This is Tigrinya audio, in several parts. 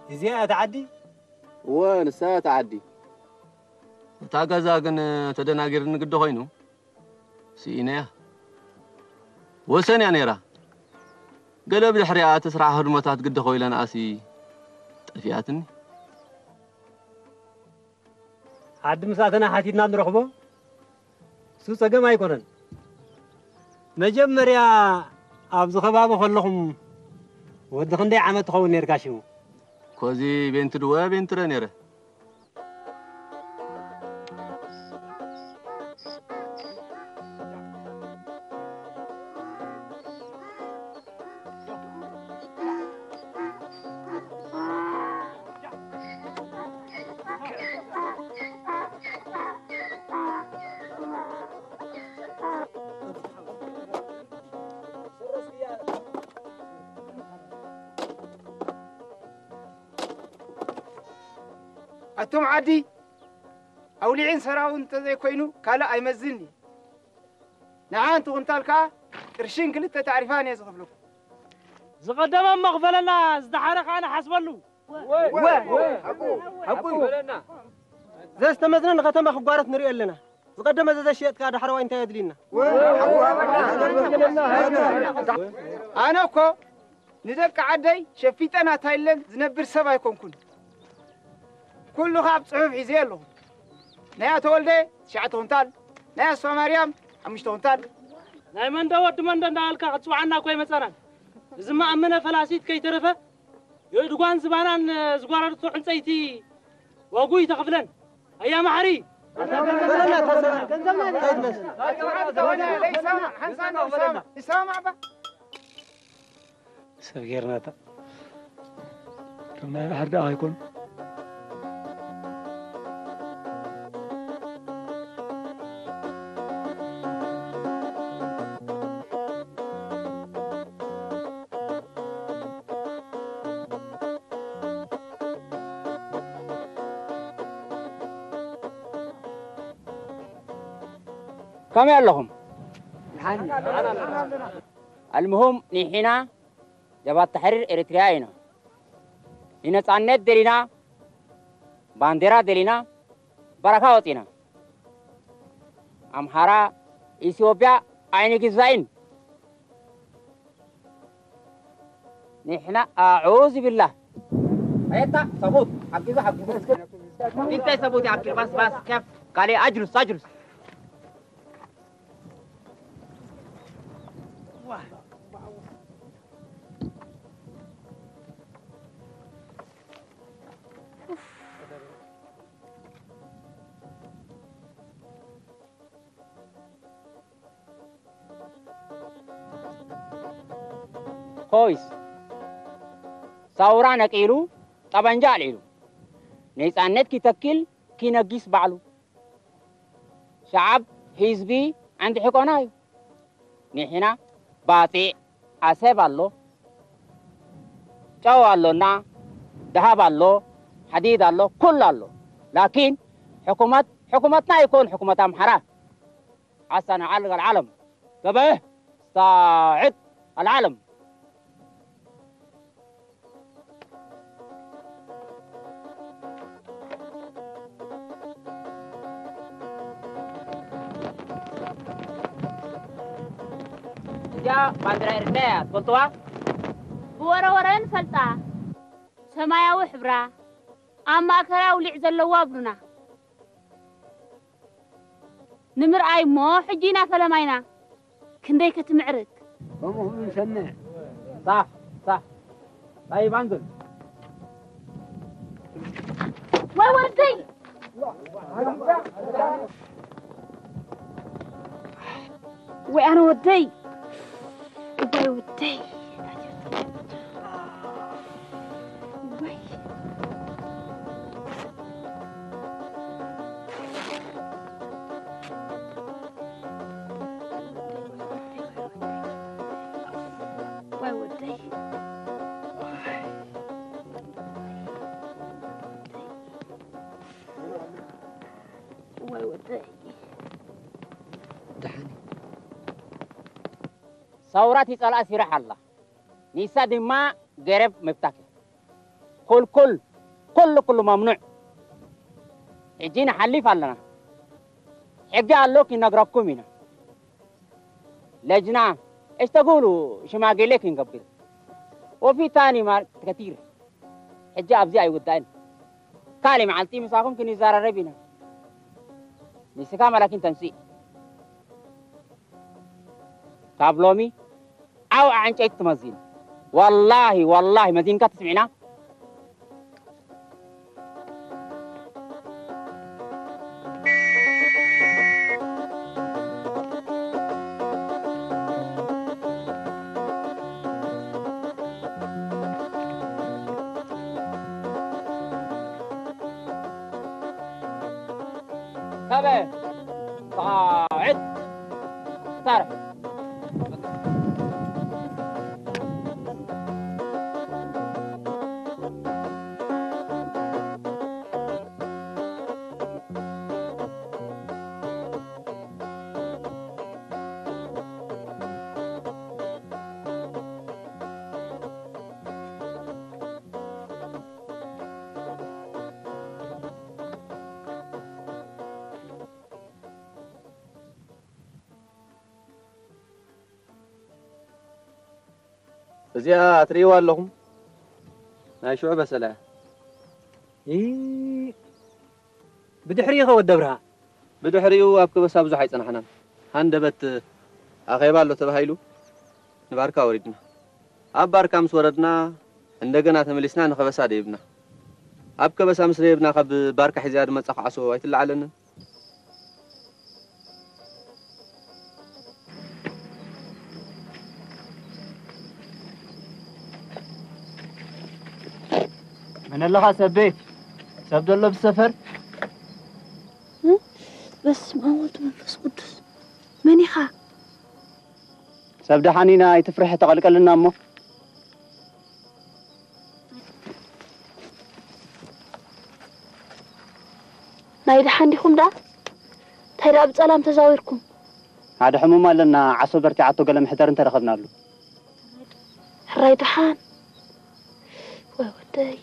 እዚኣ እያ እታ ዓዲ? እወ፣ ንሳ እያ እታ ዓዲ። እታ ገዛ ግን ተደናጊርኒ ግዲ ኮይኑ፣ ስኢነያ። ወሰን እያ ነይራ። ገለ ብድሕሪኣ እቲ ስራሕ ህድሞታት ግዲ ኮይለንኣሲ ጠፊኣትኒ። ዓዲ ምስ ኣተና ሓቲትና ንረኽቦ፣ እሱ ጸገም ኣይኮነን። መጀመርያ ኣብዚ ከባቢ ከለኹም ወዲ ክንደይ ዓመት ትኸውን ነርካ ሽሙ? ኮዚ ቤንቲ ድወ ቤንትረ ነይረ። ኣቱም ዓዲ፣ ኣውሊዕን ሰራውን እንተዘይኮይኑ ካልእ ኣይመዝን እዩ። ንዓ ሓንቲ ኩንታል ከኣ ቅርሽን ክልተ ታዕሪፋን እየ ዝኸፍለኩም። ዝቐደመ እሞ ክፈለና፣ ዝደሓረ ከኣ ንሓስበሉ። ወ-፣ ወ-፣ ሓቁ፣ ሓቁ እዩ። ዘዝተመዝነ ንከተማ ክጓረት ንርኢ ኣለና። ዝቐደመ ዘዘሽየጥ ከኣ ዳሕረዋይ እንታይ የድልየና? ኣነ እኮ ንደቂ ዓደይ ሸፊጠን ኣታይለን ዝነብር ሰብ ኣይኮንኩን። ኩሉ ካብ ጽሑፍ ሒዘ ኣለኹ። ናይ ኣቶ ወልደ ትሽዓተ ኩንታል፣ ናይ ኣስፋ ማርያም ሓሙሽተ ኩንታል። ናይ መንደ ወዲ መንደ እንዳበልካ ክትጽውዓና እኮ ኣይመጻናን። እዚ መኣመነ ፈላሲት ከይተረፈ የእድጓን ዝባናን ዝጓረድቶ ዕንጸይቲ ዋጉ ይተኽፍለን። ኣያ ማሕሪ! በለና፣ ተሰ-፣ ገንዘብና ከይትነስ። ይሰማዕ፣ ሓንሳብ ይሰማዕ፣ ይሰማዕ ባ። ሰብ ጌርናታ። ከም ናይ ባሕሪ ደኣ ኣይኮን። ከመይ ኣለኹም? ኣልምሁም ኒሒና ጀብሃት ተሕሪር ኤርትርያ ኢና። ንነጻነት ደሊና፣ ባንዴራ ደሊና፣ በረኻ ወጺና። ኣምሓራ ኢትዮጵያ ኣይንግዛእን። ንሕና ኣዑዝ ቢላህ። ኣየታ ሰቡት ሓጊዙ ሓጊዙ። እንታይ ሰቡት ይኣክል? ባስ ባስ ከፍ። ካልእ ኣጅሉስ ኣጅሉስ። ኮይስ፣ ሳውራ ነቂሉ፣ ጠበንጃ ኣልዒሉ፣ ነጻነት ኪተክል ኪነጊስ ባዕሉ። ሸዓብ፣ ህዝቢ፣ ዓንዲ ሕቆና እዩ። ንሕና ባጽዕ፣ ኣሰብ ኣሎ፣ ጨው ኣሎና፣ ደሃብ ኣሎ፣ ሓዲድ ኣሎ፣ ኩሉ ኣሎ። ላኪን ሕኩመት፣ ሕኩመትና ኣይኮን ሕኩመት ኣምሓራ። ዓሳ ንዓል ኣልዓለም። ተበህ ሳዕድ ኣልዓለም። እዚኣ ባንዲራ ኤርትራ እያ፣ ትፈልጥዋ? ብወረወረ ንፈልጣ። ሰማያዊ ሕብራ፣ ኣብ ማእከላ ውሊዕ ዘለዋ ብሩና። ንምርኣይ እሞ ሕጂ ኢና ፈለማይና። ክንደይ ክትምዕርግ። ከምኡ ንሰምዕ። ሳሕ፣ ሳሕ። ጣይብ ኣንዝል። ወይ ወደይ! ወይ ኣነ ወደይ! ወይ ወደይ! ወይ። ዋይ ወደይ። ዋይ ወደይ። ደሓን። ሳውራ እቲ ጸላእ ሲራሕ ኣላ። ንሳ ድማ ገረብ ምፍታክ። ኩልኩል ኩሉ ኩሉ መምኑዕ። ሕጂ ንሓሊፍ ኣለና። ሕጊ ኣሎ ክነግረኩም ኢና። ለጅና እሽተጉሉ ሽማግሌ ክንገብር። ወፊታኒ ማር ከቲር። ሕጂ ኣብዚ ኣይውዳእን። ካልእ መዓልቲ ምሳኹም ክንዘራረብ ኢና። ንስኻ መላኪን ተምሲ ካብ ሎሚ ዓው ዕንጨይቲ ትመዝን። ወላሂ ወላሂ መዚንካ ትስሚዕና። ሰበ ጻዕድ ታረ እዚኣ ትርእይዋ ኣለኹም? ናይ ሽዑ በሰላ እያ። ይ-፣ ብድሕሪኡ ኸ ወዲ ኣብርሃ? ብድሕሪኡ ኣብ ከበሳ ብዙሕ ኣይጸናሕናን። ሃንደበት ኣኼባ ኣሎ ተባሂሉ ንባርካ ወሪድና። ኣብ ባርካ ምስ ወረድና እንደገና ተመሊስና ንኸበሳ ደይብና። ኣብ ከበሳ ምስ ደየብና ካብ ባርካ ሒዝያ ዝመጻ ከዓሶ ኣይትለዓለንን። መን ኣለኻ ሰበይ? ሰብ ዘሎ ብሰፈር? በስመ ኣብ ወወልድ ወመንፈስ ቅዱስ። መን ኢኻ? ሰብ ደሓን ኢና፣ ኣይትፍርሒ፣ ተቐልቀልና እሞ። ናይ ደሓን ዲኹም ደኣ? እንታይ ደኣ ብጸላም ተዛዊርኩም? ሓደ ሕሙም ኣለና፣ ዓሶ በርቲዓቶ ገለ መሕደሪ እንተረኸብናሉ። ሕራይ ደሓን? ወይ ወደይ።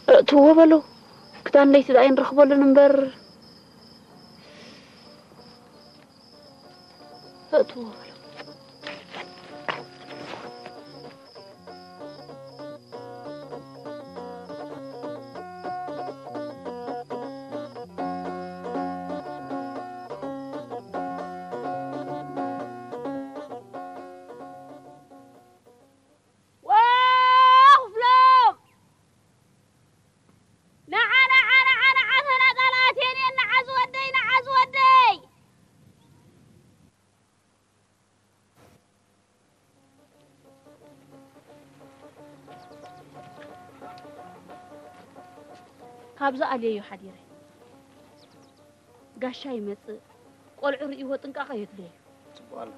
እእትዎ በሉ። ክዳን ለይቲ ደኣ ኣይንረኽበሉን እምበር። እእትዎ በሉ። ዋ ክፍሎም! ንዓ፣ ንዓ፣ ንዓ፣ ንዓ፣ ተናቃላት የኔን ንዓ ዝወደይ፣ ንዓ ዝወደይ! ካብዚ ኣልየዮ ሓዲረ። ጋሻ ይመጽእ። ቆልዑ ርእይዎ ጥንቃቐ የድልዮ እዩ። ጽቡቕ ኣሎ።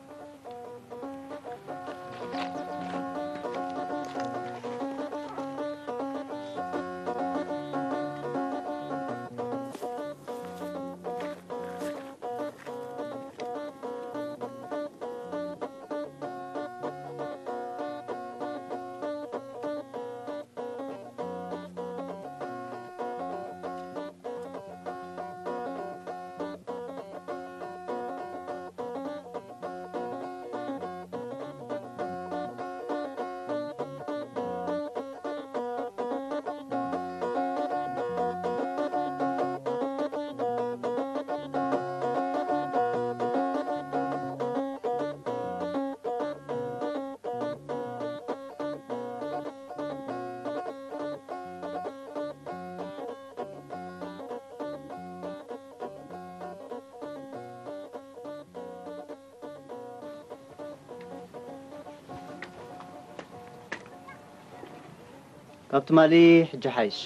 ካብ ትማሊ ሕጂ ሓይሽ፣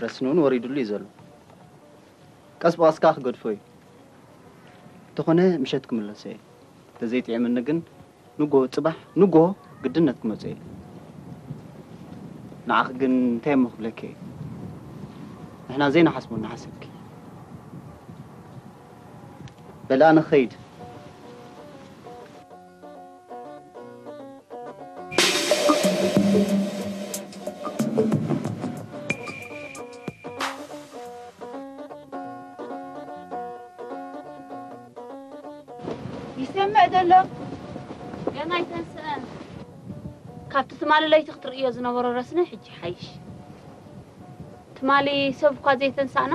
ረስኒ እውን ወሪዱሉ እዩ ዘሎ። ቀስ ብቐስካ ክገድፎ እዩ። እንተኾነ ምሸት ክምለሶ እየ። እንተዘይጥዒምኒ ግን ንጎ ጽባሕ ንጎ ግድነት ክመጾ እየ። ንዓኺ ግን እንታይ እሞ ክብለኪ እየ? ንሕና ዘይንሓስቦ እናሓሰብኪ። በል ኣነ ኸይድ። ይሰምዕ ዘሎ? ገና ኣይተንስአን። ካብቲ ትማሊ ለይቲ ክትርእዮ ዝነበሮ ረስኒ ሕጂ ሓይሽ። ትማሊ ሰብ እኳ ዘይተንሳእና፣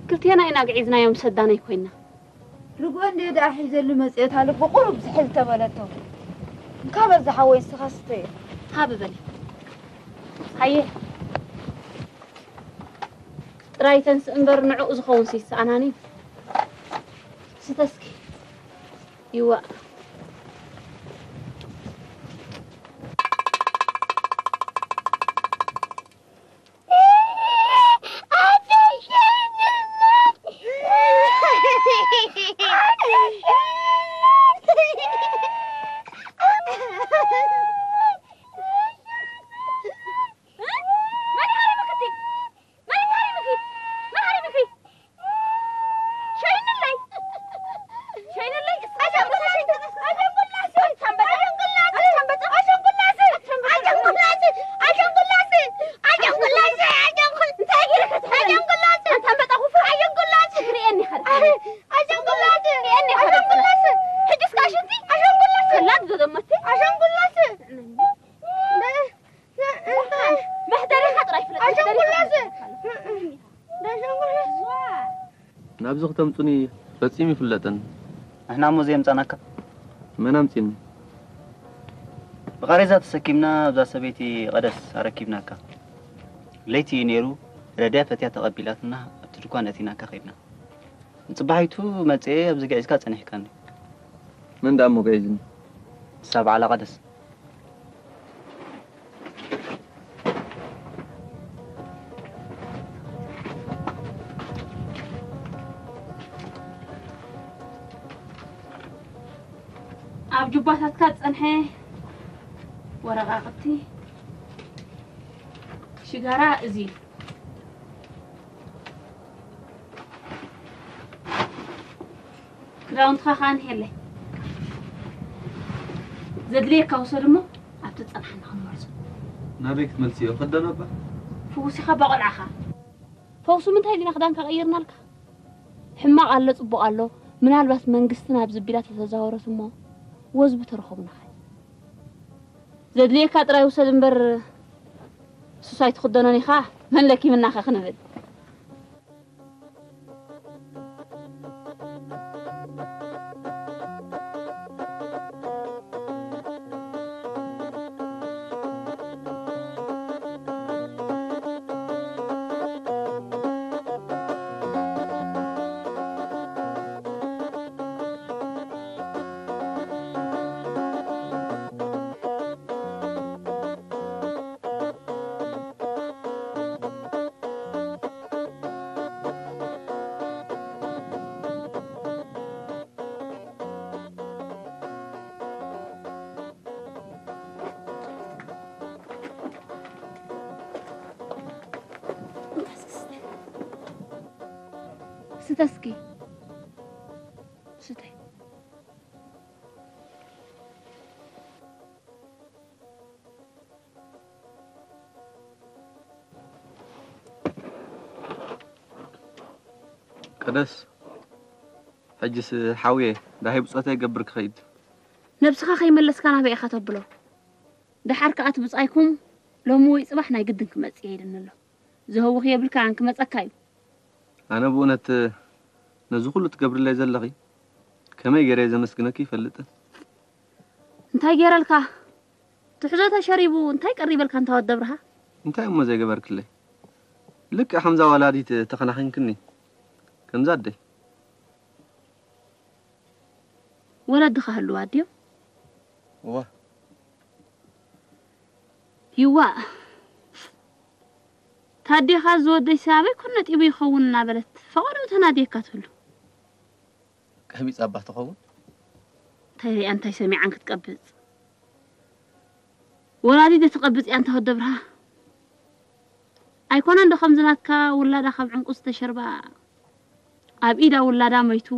ክልቴና ኢና ግዒዝናዮም ሰዳነይ ኮይና። ርግኦ እንድየ ደኣ ሒዘሉ መጽኤ፣ እታ ልቡ ቁሩብ ዝሕል ተበለቶ። እንካ በዛ ሓወይ ንስኻ ስተዮ። ሃብ በሊ። ሃየ። ጥራይ ተንስእ እምበር ንዕኡ ዝኸውን ይሰኣናኒ። ስተ እስኪ። ይዋእ። ናብዚ ክተምጹኒ ፈጺሙ ይፍለጠኒ። ንሕና እሞ ዘየምጻናካ። መን ኣምጺኒ? ብቓሬዛ ተሰኪምና ኣብዛ ሰበይቲ ቐደስ ኣረኪብናካ። ለይቲ እዩ ነይሩ፣ ረድያ ፈትያ ተቐቢላትና ኣብቲ ድኳን ኣእቲናካ ከይድና። ንጽባሒቱ መጽኤ ኣብዚ ግዒዝካ ጸኒሕካኒ። መን ደኣ እሞ ግዒዝኒ? ንሳ በዓላ ቐደስ። ኣብ ጁባታትካ ዝጸንሐ ወረቓቕቲ ሽጋራ እዚ እዩ። ክዳውንትኻ ከኣ እንሄለይ። ዘድልየካ ውሰድ እሞ ኣብቲ ዝጸንሓና ክንመልሶ። ናበይ ክትመልስዮ? ከደኖ እባ። ፍውስ ኢኻ እባ ቆልዓኻ። ፈውሱ ምንታይ ዲና ክዳንካ ቀይርናልካ? ሕማቕ ኣሎ ጽቡቕ ኣሎ፣ ምናልባት መንግስቲ ናብ ዝቢላ ተተዛወረት እሞ ወዝቢ ተረኸቡናኻ። ዘድልየካ ጥራይ ውሰድ እምበር ሱስ ኣይትኽደኖን ኢኻ፣ መን ለኪምናኸ ክንብል። ስተ እስኪ። ስተ። ቀደስ፣ ሕጅስ ሓውየ፣ ዳሃይ ብጾተይ ይገብር ክኸይድ። ነብስኻ ከይመለስካ ናበይ ኢኻ ተብሎ? ደሓር ከኣ እቲ ብጻይኩም ሎሚ ወይ ጽባሕ ናይ ግድን ክመጽእ እየ ኢሉኒ ኣሎ። ዝህውኽ የብልካን ክመጸካ እዩ። ኣነ ብእውነት ነዚ ኩሉ ትገብርለይ ዘለኺ ከመይ ገይረ ዘመስግነኪ ይፈልጥን። እንታይ ገይረልካ? ትሕዞ ተሸሪቡ እንታይ ቀሪበልካ እንታ ወዲ ኣብርሃ? እንታይ እሞ ዘይገበርክለይ? ልክዕ ከምዛ ወላዲት ተኸናኺንክኒ። ከምዛ ኣደይ። ወለድኻ ህልዋት ድዮም? እወ። ይዋእ። ታዴኻ ዝወደይ ኣበይ ኮን ነጢቡ ይኸውን እናበለት ፈቐድኡ ተናድየካ ትህሉ። ቀቢጽ ኣባ ትኸውን። እንታይ ሪኣ እንታይ ሰሚዓን ክትቀብጽ? ወላዲት ትቐብጽ እያ እንተ ወዲ ኣብርሃ። ኣይኮነን ዶ ከምዚ ናትካ ውላዳ ካብ ዕንቁ ዝተሸርባ ኣብ ኢዳ ውላዳ መይቱ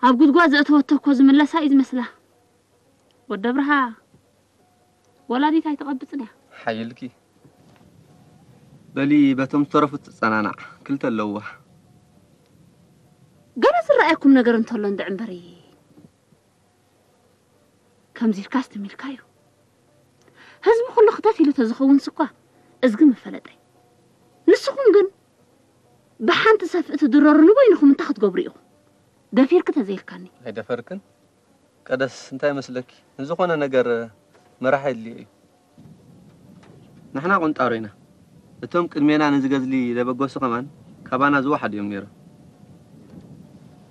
ኣብ ጉድጓድ ዘእተወቶ እኮ ዝምለሳ እዩ ዝመስላ። ወዲ ኣብርሃ፣ ወላዲት ኣይትቐብጽን እያ። ሓይልኪ። በሊ በቶም ዝተረፉ ትጸናናዕ፣ ክልተ ኣለውዋ። ገለ ዝረኣየኩም ነገር እንተሎ እንድዒ እምበሪ። ከምዚ ኢልካስ ትም ኢልካ እዩ። ህዝቢ ኩሉ ክተት ኢሉ ተዝኸውንስ እኳ እዝጊ ምፈለጠ። ንስኹም ግን ብሓንቲ ሰፍኢ ትድረሩ ንበይንኹም እንታይ ክትገብሩ ኢኹም? ደፊርኪ ተዘይልካኒ። ኣይደፈርክን? ቀደስ እንታይ መስለኪ? ንዝኾነ ነገር መራሒ የድልዮ እዩ። ንሕና ቁንጣሮ ኢና። እቶም ቅድሜና ነዚ ገድሊ ደበገሱ ከማን ካባና ዝወሓዱ እዮም ነይሮም።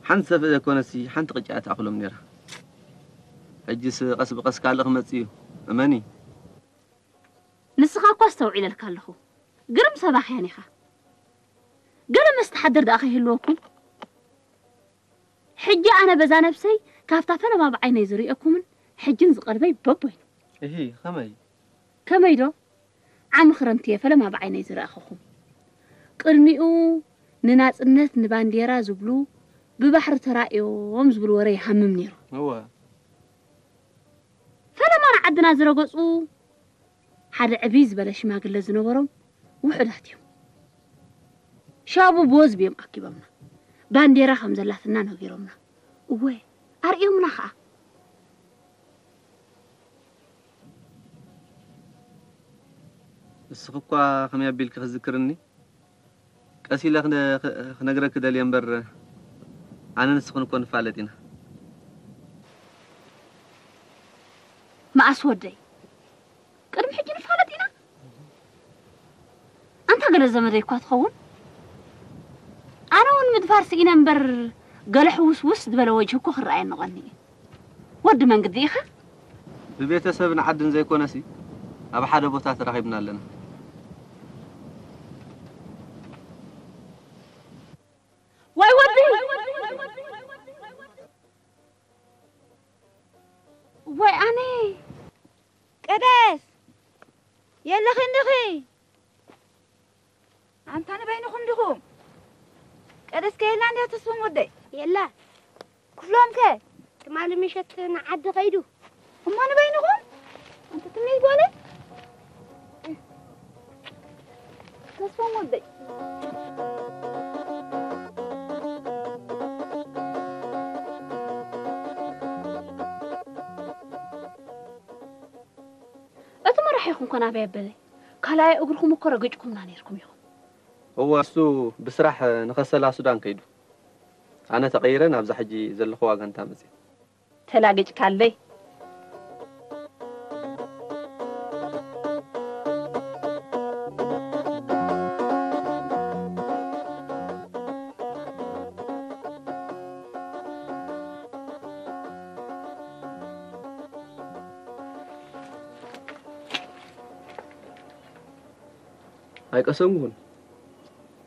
ሓንቲ ሰፍኢ ዘይኮነሲ ሓንቲ ቅጫ እያ ትኣኽሎም ነይራ። ሕጂስ ቀስ ብቐስ ካልእ ክመጽእ እዩ። እመኒ። ንስኻ እኳ ኣስተውዒለልካ ኣለኹ። ግርም ሰባኽያን ኢኻ። ገለ መስተሓድር ደኣ ከይህልወኩም። ሕጂ ኣነ በዛ ነብሰይ ካብታ ፈለማ ብዓይነይ ዝርእየኩምን ሕጅን ዝቐልበይ በቦይኑ። እሂ፣ ከመይ? ከመይ ዶ? ዓሚ ክረምቲ እየ ፈለማ ብዓይነይ ዝረኣኹኹም። ቅድሚኡ ንናጽነት ንባንዴራ ዝብሉ ብባሕሪ ተራእዮም ዝብሉ ወረ ይሃምም ነይሩ። እወ። ፈለማ ንዓድና ዝረገጹ ሓደ ዕብይ ዝበለ ሽማግለ ዝነበሮም ውሑዳት እዮም። ሻቡ ቦዝብ እዮም ኣኪቦምና። ባንዴራ ከም ዘላትና ነጊሮምና። እወ፣ ኣርእዮምና ኸኣ። ንስኺ እኳ ከመይ ኣቢልኪ ክትዝክርኒ? ቀስ ኢለ ክነ-፣ ክነግረኪ ደልየ እምበር፣ ኣነ ንስኽን እኮ ንፋለጥ ኢና። መኣስ ወደይ? ቅድሚ ሕጂ ንፋለጥ ኢና? ኣንታ ገለ ዘመደይ እኳ ትኸውን? ኣነ እውን ምድፋር ስኢነ እምበር፣ ገለ ሕውስውስ ዝበለ ወጅህ እኮ ክረኣየኒ ቀኒ እዩ። ወዲ መንግዲ ኢኻ? ብቤተሰብን ዓድን ዘይኮነሲ፣ ኣብ ሓደ ቦታ ተራኺብና ኣለና። ወይ ወዲ! ወይ ኣነ! ቀደስ! የለኺ እንዲኺ? ኣንታ ንበይንኹም ዲኹም? ቀደስ ከ የላ እንድያ ተስፎም ወደይ? የላ። ክፍሎም ከ? ትማሊ ምሸት ንዓዲ ከይዱ። እሞ ንበይንኹም? ኣንታ ትምኒት ጓለይ? ተስፎም ወደይ። እቲ መራሒኹም ኮን ኣበይ ኣበለ? ካልኣይ እግርኹም እኮ ረጊጭኩምና ነይርኩም ኢኹም። እወ፣ እሱ ብስራሕ ንኸሰላ ሱዳን ከይዱ። ኣነ ተቐይረ ናብዛ ሕጂ ዘለኹዋ ጋንታ መጽየ። ተላጊጭካለይ። ኣይቀሰንኩን።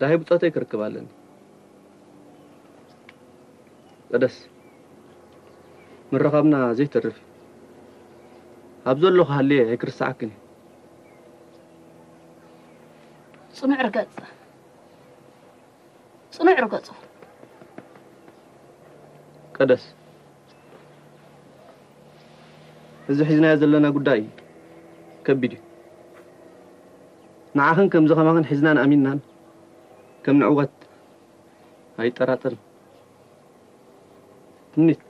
ዳሂ ብጾተይ ክርክብ ኣለኒ። ቀደስ፣ ምርኻብና ዘይተርፍ እዩ። ኣብ ዘለኹ ሃልየ ኣይክርስዓክን እየ። ጽኑዕ ርገጽ። ጽኑዕ ርገጹ። ቀደስ፣ እዚ ሒዝናዮ ዘለና ጉዳይ ከቢድ እዩ። ንዓኽን ከምዚ ከማኽን ሒዝናን ኣሚንናን ከም ንዕወት ኣይጠራጠርን። ትምኒት።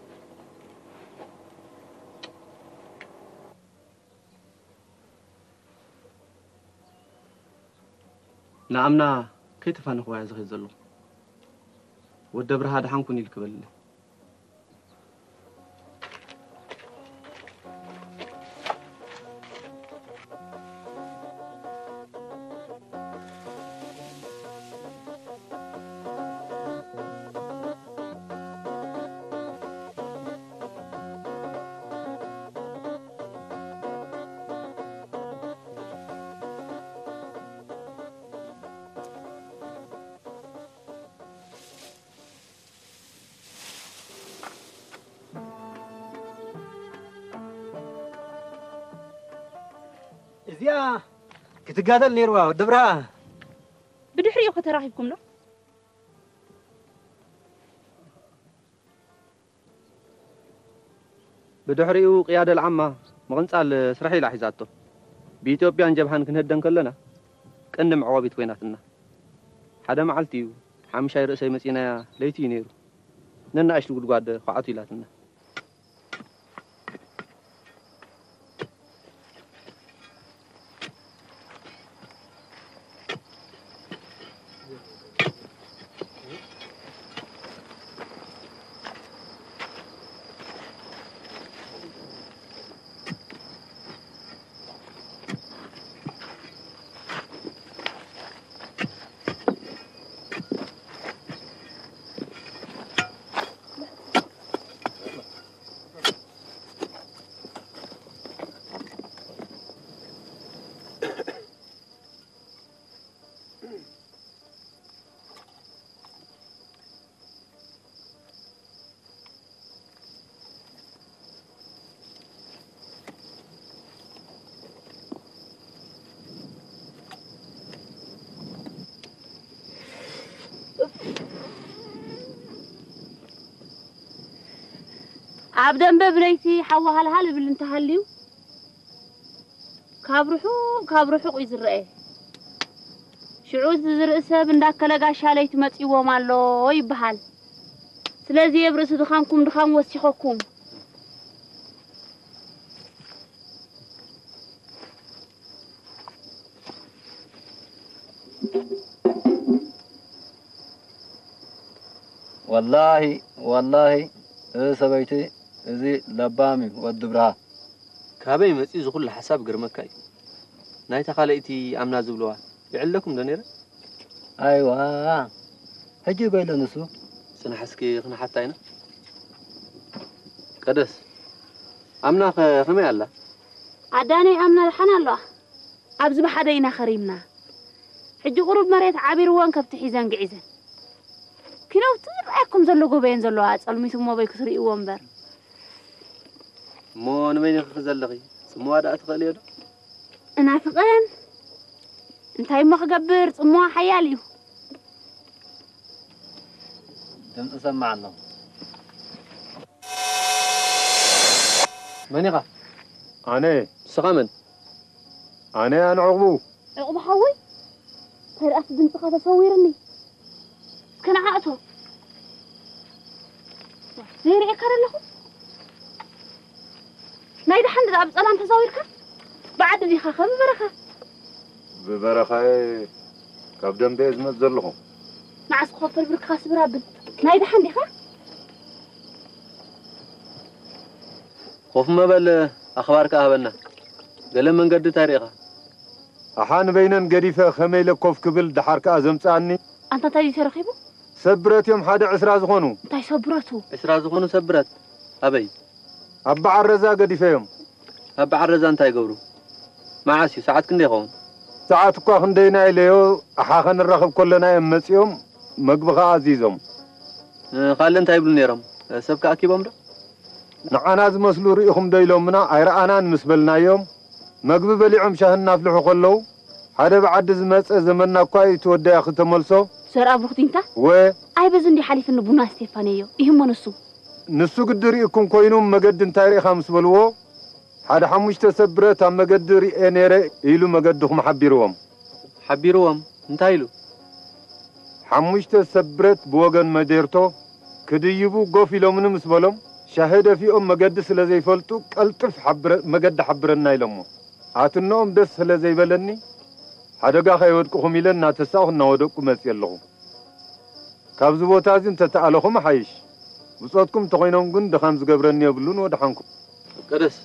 ንኣምና ከይተፋነኽዋ እየ ዝኸይድ ዘለኹ። ወዲ ኣብርሃ ደሓን ኩን ኢልኪ በልለይ። እዚኣ ክትጋደል ነይርዋ ወዲ ብርሃ። ብድሕሪኡ ከተራኺብኩም ዶ? ብድሕሪኡ ቅያደ ልዓማ ምቕንጻል ስራሕ ኢላ ሒዛቶ። ብኢትዮጵያን ጀብሃን ክንህደን ከለና ቀንዲ መዕቆቢት ኮይናትና። ሓደ መዓልቲ እዩ ሓሙሻይ ርእሰይ መጺናያ፣ ለይቲ እዩ ነይሩ። ነናእሽቱ ጉድጓድ ኳዓቱ ኢላትና። ኣብ ደንበ ብለይቲ ሓዊ ሃልሃል እብል እንተሃልዩ፣ ካብ ርሑቕ፣ ካብ ርሑቕ እዩ ዝረኤ። ሽዑ እቲ ዝርኢ ሰብ እንዳከለ ጋሻ ለይቲ መጺዎም ኣሎ ይበሃል። ስለዚ ኣብ ርእሲ ድኻምኩም ድኻም ወሲኸኩም። ወላሂ ወላሂ፣ እዚ ሰበይቲ እዚ ለባም እዩ ወዲ ብርሃ። ካበይ መጺኡ እዚ ኩሉ ሓሳብ ግርመካ እዩ። ናይታ ካልኣይቲ ኣምና ዝብልዋ ይዕለኩም ዶ ነይረ? ኣይዋ፣ ሕጂ በይሎ ንሱ። ጽናሕ እስኪ ክንሓታ ኢና። ቀደስ፣ ኣምናኸ ከመይ ኣላ? ኣዳነይ ኣምና ደሓን ኣለዋ። ኣብዚ ብሓደ ኢና ከሪምና። ሕጂ ቁሩብ መሬት ዓቢርወን ከብቲ ሒዘን ግዒዘን። ኪነውቲ ዝረኣየኩም ዘሎ ጎበየን ዘለዋ ጸልሚትሞ በይ ክትርእይዎ እምበር። እሞ ንመን ኢኺ ዘለኺ? ጽምዋ ደኣ ትኽእልዮ ዶ? እናፍቐን እንታይ እሞ ክገብር ጽምዋ ሓያል እዩ። ድምፂ ሰማዕ ኣለኹ። መን ኢኻ? ኣነ። ንስኻ መን? ኣነ ኣነ ዕቑቡ። ዕቑቡ ሓወይ፣ እንታይ ደኣ እቲ ድምፅኻ ተሰዊሩኒ። እስከ ንዓ እቶ። ዘይርእየካ ዶ ኣለኹ? ናይ ደሓን ደኣ ብጸላም ተዛዊርካ? ብዓዲ ዲኻ ከ ብበረኻ? ብበረኻ'የ ካብ ደንበ እየ ዝመጽእ ዘለኹ። መዓስ ክኸፈል ብርክኻ ስብር ኣብል። ናይ ደሓን ዲኻ? ኮፍ ምበል ኣኽባር ከኣ ሃበና። ገለ መንገዲ እንታይ ርኢኻ? ኣሓ ንበይነን ገዲፈ ከመይ ኢለ ኮፍ ክብል ደሓር ከኣ ዘምጽኣኒ? ኣንታ እንታይ ድዩ ተረኺቡ? ሰብ ብረት እዮም ሓደ ዕስራ ዝኾኑ። እንታይ ሰብ ብረቱ? ዕስራ ዝኾኑ ሰብ ብረት? ኣበይ? ኣብ በዓል ረዛ ገዲፈዮም። ኣብ በዓል ረዛ እንታይ ይገብሩ? መዓስ እዩ? ሰዓት ክንደይ ይኸውን? ሰዓት እኳ ክንደይና ኢለዮ፣ ኣሓ ኸንራኸብ ከለና እዮም መጺኦም፣ መግቢ ኸኣ ኣዚዞም። ካልእ እንታይ ይብሉ ነይሮም? ሰብ ከኣ ኣኪቦም ዶ? ንዓና ዝመስሉ ርኢኹም ዶ ኢሎምና ኣይረኣናን ምስ በልናዮም፣ መግቢ በሊዖም ሻሂ እናፍልሑ ከለዉ፣ ሓደ ብዓዲ ዝመጸ ዘመድና እኳ እዩ እቲ ወዳይ ኣኺ ተመልሶ። ዘርኣ ብሩኽ ዲንታ? እወ። ኣይ በዚ እንድዩ ሓሊፍኒ ቡና ስቴፋነዮ፣ ኢሂሞ ንሱ። ንሱ ግዲ ርኢኩም ኮይኑ መገዲ እንታይ ርኢኻ ምስ በልዎ፣ ሓደ ሓሙሽተ ሰብ ብረት ኣብ መገዲ ርኤ ነይረ ኢሉ መገድኹም ሓቢርዎም። ሓቢርዎም? እንታይ ኢሉ? ሓሙሽተ ሰብ ብረት ብወገን መዴርቶ ክድይቡ ጎፍ ኢሎምኒ ምስ በሎም፣ ሻሂ ደፊኦም መገዲ ስለ ዘይፈልጡ ቀልጥፍ ሓብረ- መገዲ ሓብረና ኢሎሞ። ኣትነኦም ደስ ስለ ዘይበለኒ ሓደጋ ከይወድቅኹም ኢለ እናተሳእኹ እናወደቅኩ መፅየ ኣለኹ። ካብዚ ቦታ እዚ እንተተኣለኹም ሓይሽ። ብጾትኩም እንተኾይኖም ግን ድኻም ዝገብረኒ የብሉን ወድሓንኩም። ቀደስ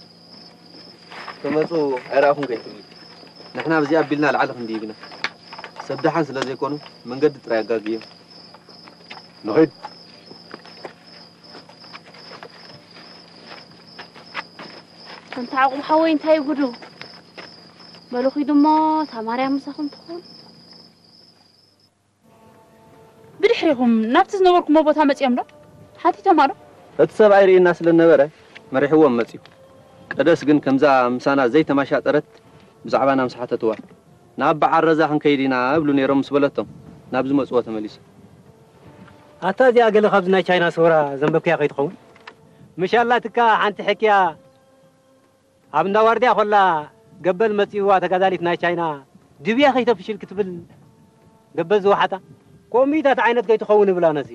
ክመጹ ኣይረኣኹን ከይትብሊ። ንሕና ብዚ ኣቢልና ላዕሊ ክንድይብ ኢና። ሰብ ደሓን ስለ ዘይኮኑ መንገዲ ጥራይ ኣጋግዮም። ንኺድ። ኣንታ ዓቑብ ሓወይ እንታይ ጉዱ። በሉ ኺዱ እሞ እታ ማርያም ምሳኹም ትኹን። ብድሕሪኹም ናብቲ ዝነበርኩሞ ቦታ መጺኦም ዶ ሓቲቶማ ዶ? እቲ ሰብኣይ ርኢና ስለ ዝነበረ መሪሕዎም መጺኡ። ቀደስ ግን ከምዛ ምሳና ዘይተማሻጠረት ብዛዕባና ምስ ሓተትዋ ናብ በዓል ረዛ ክንከይድ ኢና እብሉ ነይሮም ምስ በለቶም፣ ናብ ዝመጽዎ ተመሊሱ። ኣታ እዚኣ ገለ ካብዚ ናይ ቻይና ሰውራ ዘንበብክያ ከይትኸውን? ምሽ ኣላትካ ሓንቲ ሕክያ ኣብ እንዳ ዋርድያ ኮላ ገበል መጺእዋ ተጋዳሊት ናይ ቻይና ድብያ ከይተፍሽል ክትብል ገበል ዝወሓጣ ኮሚታት ዓይነት ከይትኸውን እብላ ነዚ።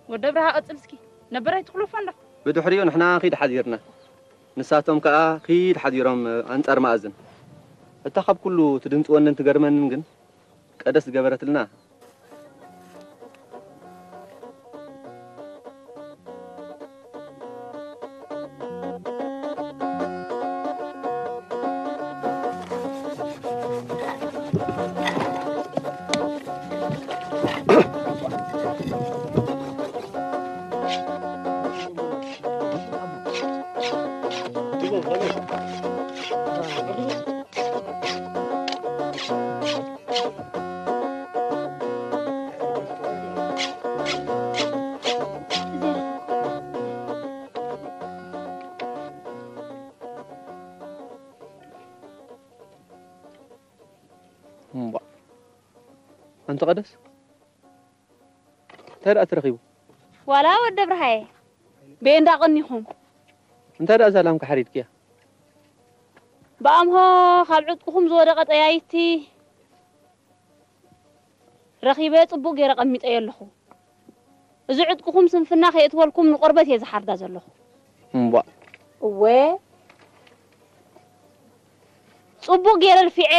ወደ ብርሃ ቀጽል እስኪ። ነበር ኣይትኽለፎ እንዶ። ብድሕሪኡ ንሕና ኺድ ሓዚርና። ንሳቶም ከኣ ኺድ ሓዚሮም ኣንጻር መኣዝን። እታ ካብ ኩሉ ትድንጽወንን ትገርመንን ግን ቀደስ ዝገበረትልና። እምቧ። ኣንቲ ቀደስ፣ እንታይ ደኣ ተረኺቡ? ዋላ ወደ ብርሃየ፣ በየንዳ ቀኒኹም? እንታይ ደኣ እዛ ላምካ ሓሪድክያ? ብኣምሆ ካብ ዕጥቅኹም ዝወደቐ ጠያይቲ ረኺበ ጽቡቕ ገይረ ቀሚጠዮ ኣለኹ። እዚ ዕጥቅኹም ስንፍና ከየእትወልኩም ንቆርበት እየ ዝሓርዳ ዘለኹ። እምቧ። እወ። ጽቡቕ ገይረ ልፊዐ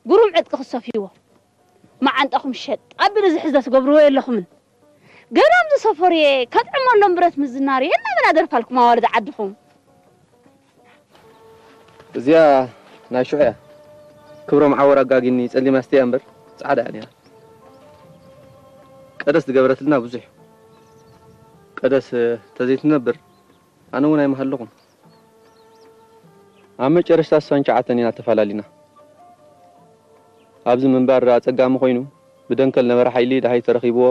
ግሩም ዕጥቂ ክሰፍይዎ። መዓንጣኹም ሸጥ ኣቢሉ ዝሕዘ ትገብርዎ የለኹምን። ገና ኣብዚ ሰፈር እየ ከጥዕመሎም ብረት ምዝናር እየ እናበላ ደርፋልኩም ኣዋልድ ዓድኹም። እዚኣ ናይ ሽዑ እያ። ክብሮም ዓወር ኣጋጊኒ ጸሊም ኣስትያ እምበር ጻዕዳ እያ ነይራ። ቀደስ ዝገበረትልና ብዙሕ እዩ። ቀደስ ተዘይትነብር ኣነ እውን ኣይምሃለኹን። ኣብ መጨረሽታ እሷን ሸዓተን ኢና ተፈላሊና። ኣብዚ ምንባር ኣጸጋሚ ኮይኑ ብደንከል ነበረ ሓይሊ ደሃይ ተረኺብዎ።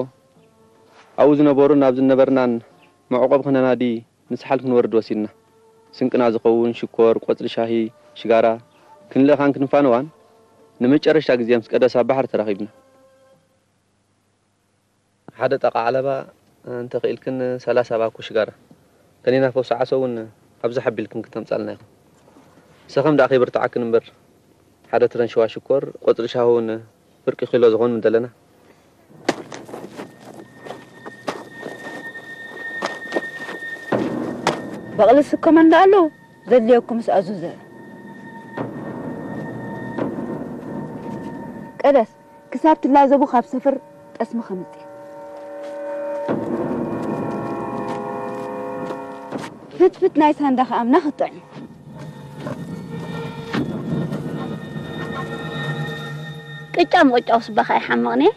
ኣብኡ ዝነበሩን ኣብዚ ዝነበርናን መዕቆቢ ክነናዲ ንሳሕል ክንወርድ ወሲንና። ስንቅና ዝኸውን ሽኮር፣ ቆጽሊ ሻሂ፣ ሽጋራ ክንልእኻን ክንፋነዋን ንመጨረሽታ ግዜ ምስ ቀደስ ኣብ ባሕሪ ተራኺብና። ሓደ ጠቓ ዓለባ እንተኽኢልክን ሰላሳ ባኮ ሽጋራ። ከኔና ፈውሲ ዓሶ እውን ኣብዚ ሓቢልክን ክተምጻልና ኢኹም። ሰኸም ደኣ ከይብርትዓክን እምበር ሓደ ትረን ሽዋ ሽኮር፣ ቆጽሊ ሻሂ እውን ፍርቂ ኪሎ ዝኾን ምደለና። በቕሊ ስከመ እንዳ ኣለዉ ዘድልየኩምስ ኣዙዘ። ቀደስ ክሳብ ትላዘቡ ካብ ሰፈር ጠስሚ ከምጽእ። ፍትፍት ናይ ሳንዳ ከኣ ኣምና ክትጥዕም። ቅጫ ምቕጫው ስባኻ ኣይሓመቕን እየ።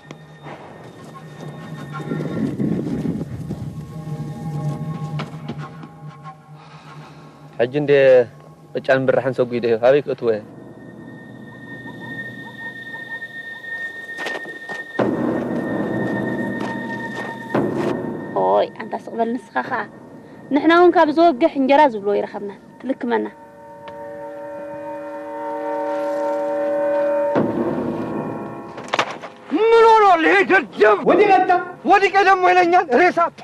ሕጂ እንዴ ቅጫን ብራሕን ሰጒደ እዩ። ኣበይ ክእትዎ እየ? ኦይ፣ ኣንታ ስቕ በል ንስኻ ኸኣ። ንሕና እውን ካብ ዝወግሕ እንጀራ ዝብሎ ይረኸብና። ትልክመና። ምን ሆኖ ይሄ ደደብ? ወዲቀ እንታ? ወዲቀ ደግሞ ይለኛል ሬሳ። ቱ!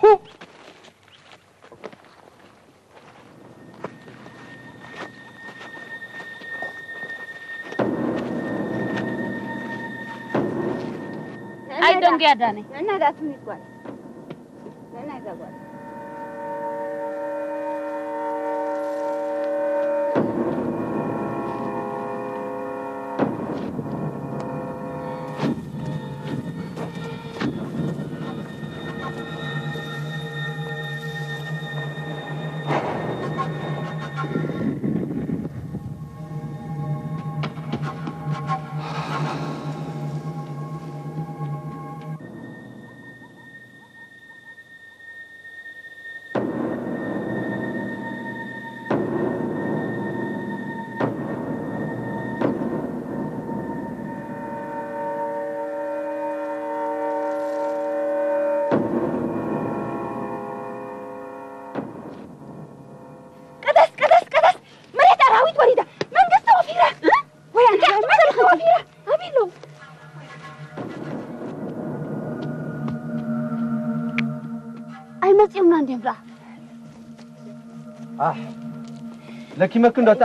ኣይ ደንጉያ ዳነይ። ንዕና ደኣ ትም ይጓል። ንዕና ይዛ ጓል። መጺኦምና እንዲዮም ደኣ። ኣሕ፣ ለኪመኪ እንዶ እታ።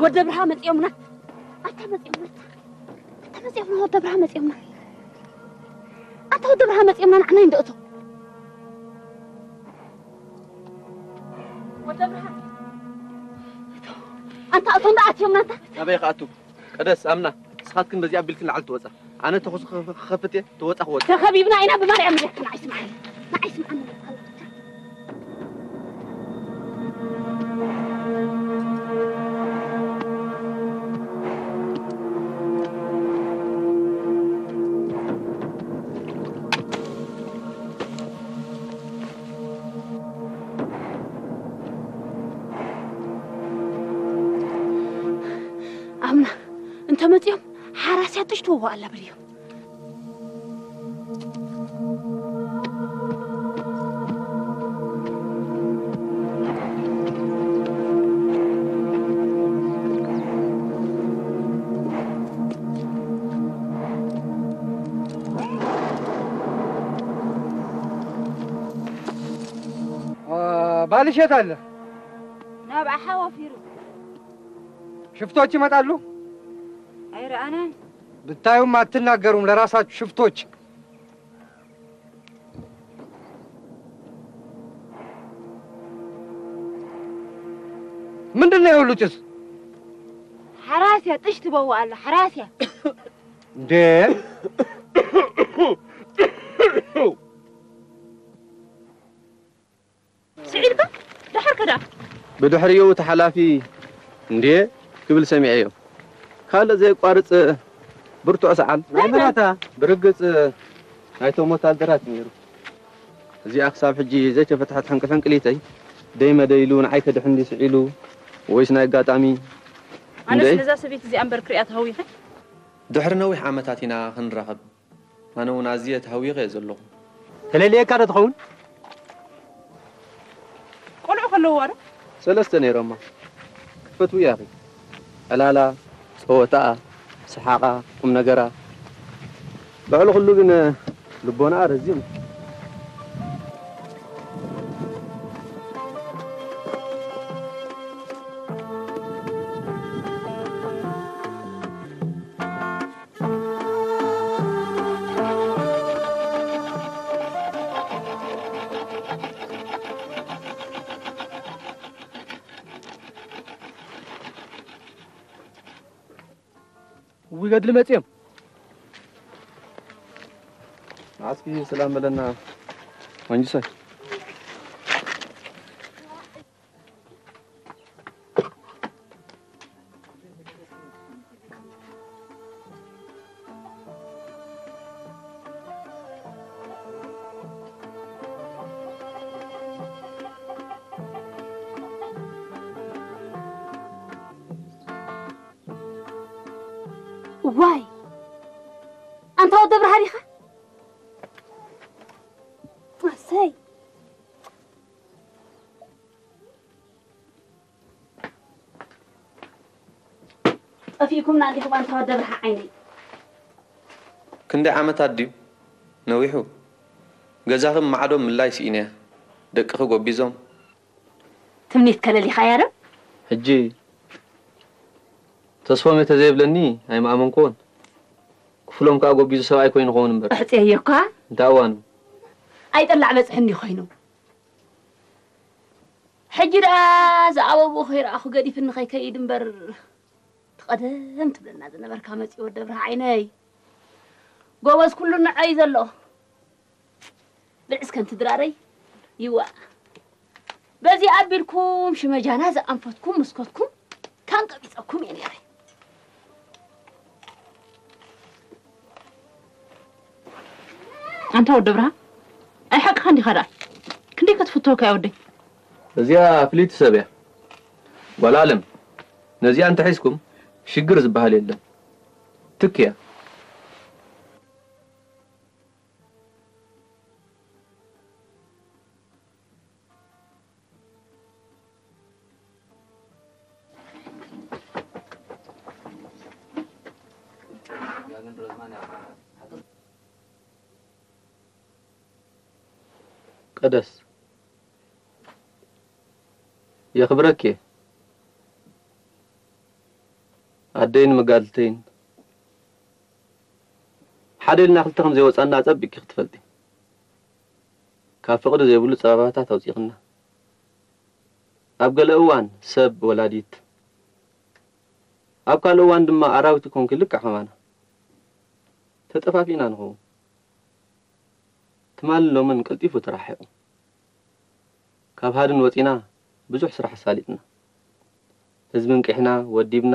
ወደ ብርሃ መጺኦምና። ኣታ መጺኦምና። ኣታ መጺኦምና፣ ወደ ብርሃ መጺኦምና። ኣታ ወደ ብርሃ መጺኦምና፣ ንዓና ይንደእቶ። ወደ ብርሃ። ኣታ እቶም ደኣ ኣትዮምና ኣታ። ኣበይ ክኣቱ? ቀደስ ኣምና፣ ንስኻትክን በዚኣ ኣቢልክን ላዕሊ ትወጻ። ኣነ ተኹሲ ክኸፍ-፣ ክኸፍት እየ፣ ትወጻ ክወጻ። ተኸቢብና ኢና ብማርያም፣ ንዓይ ስምዓኒ። ንዓይ ስምዓኒ። ኣምና፣ እንተመጺኦም ሓራስ ያጥሽ ትወዋ ኣላ በልዮም። ባልሽ የት አለ? ናብ ኣሓ ወፊሩ። ሽፍቶች ይመጣሉ። ኣይረኣናን። ብታዩም አትናገሩም ለራሳችሁ ሽፍቶች። ምንድን ነው የሁሉ ጭስ? ሓራስያ ጥሽ ትበው ኣላ፣ ሓራስያ። እንዴ? ስዒድካ? ደሓር ከዳ? ብድሕሪኡ እቲ ሓላፊ እንዴ ክብል ሰሚዐዮ። ካልእ ዘየቋርጽ ብርቱዕ ሰዓል። ናይ መናታ? ብርግጽ ናይቶም ወታደራት ነይሩ። እዚኣ ክሳብ ሕጂ ዘይተፈትሐት ሕንቅልሕንቅሊተይ፣ ደይ መደይ ኢሉ ንዓይ ከድሕን ድዩ ስዒሉ ወይስ ናይ ኣጋጣሚ? ኣነስ እንዴ? ነዛ ሰበይቲ እዚኣ እምበር ክሪኣ ተሃዊኸ። ድሕሪ ነዊሕ ዓመታት ኢና ክንራኸብ። ኣነ እውን ኣዝየ ተሃዊኸ እየ ዘለኹ። ተለልየካ ዶ ትኸውን? ቆልዑ ከለውዋ ዶ? ሰለስተ ነይሮማ። ክትፈትውያ ኢኺ። ዕላላ፣ ጸወታኣ፣ ሰሓቓ፣ ቁም ነገራ። ልዕሊ ኩሉ ግን ልቦናኣ ረዚን። እውይ ገድሊ መጺኦም። መዓስኪ ሰላም በለና ወንጅሳይ። ዋይ ኣንታ ወደ ብርሃን ኢኻ? ኣሰይ ጠፊእኩምና እንዲኹም ኣንታ ወደ ብርሃ ዓይነይ። ክንደይ ዓመታት ድዩ ነዊሑ? ገዛኺ ማዕዶ ምላይ ስኢነያ። ደቅኺ ጎቢዞም። ትምኒት ከለሊኻያ ዶ? ሕጂ ተስፎም እየ ተዘይብለኒ ኣይምኣመንክዎን። ክፍሎም ከኣ ጎቢዙ ሰብኣይ ኮይኑ ክኸውን እምበር። ኣሕጽየዮ እኳ። እንታይ እዋኑ? ኣይጠላዕ በጽሕኒ ኮይኑ። ሕጂ ደኣ ዝኣበብኡ ከይረኣኹ ገዲፍኒ ከይከይድ እምበር፣ እቲ ቀደም ትብለና ዝነበርካ መጺኡ ወዲ ኣብርሃ ዓይነይ። ጎበዝ ኩሉ ንዐይ ዘሎ። ብልዕ እስከ እንቲ ድራረይ ይዋእ። በዚ ኣቢልኩም ሽመጃና ዝኣንፈትኩም ምስኮትኩም ካንቀቢጸኩም እየ ነይረ። ኣንታ ወዲ ኣብርሃ፣ ኣይ ሓቅኻ እንዲኻ ደኣ። ክንደይ ከትፍትወካ እያ ወደይ። እዚኣ ፍልይቲ ሰብ እያ። ጓል ኣለም፣ ነዚኣ እንተሒዝኩም ሽግር ዝበሃል የለን። ትክ እያ። ቀደስ፣ የኽብረኪ እየ። ኣደይን መጋድልተይን ሓደ ኢልና ክልተ ከም ዘይወጻና ኣጸቢቕኪ ክትፈልጢ። ካብ ፍቕሪ ዘይብሉ ጸበባታት ኣውጺእኽና። ኣብ ገለ እዋን ሰብ ወላዲት፣ ኣብ ካልእ እዋን ድማ ኣራዊት ኮንኪ ልክዕ ከማና። ተጠፋፊእና ንኸውን። ትማልን ሎምን ቀልጢፉ ተራሒቑ። ካብ ሃድን ወጺና ብዙሕ ስራሕ ኣሳሊጥና። ህዝቢ እንቂሕና፣ ወዲብና፣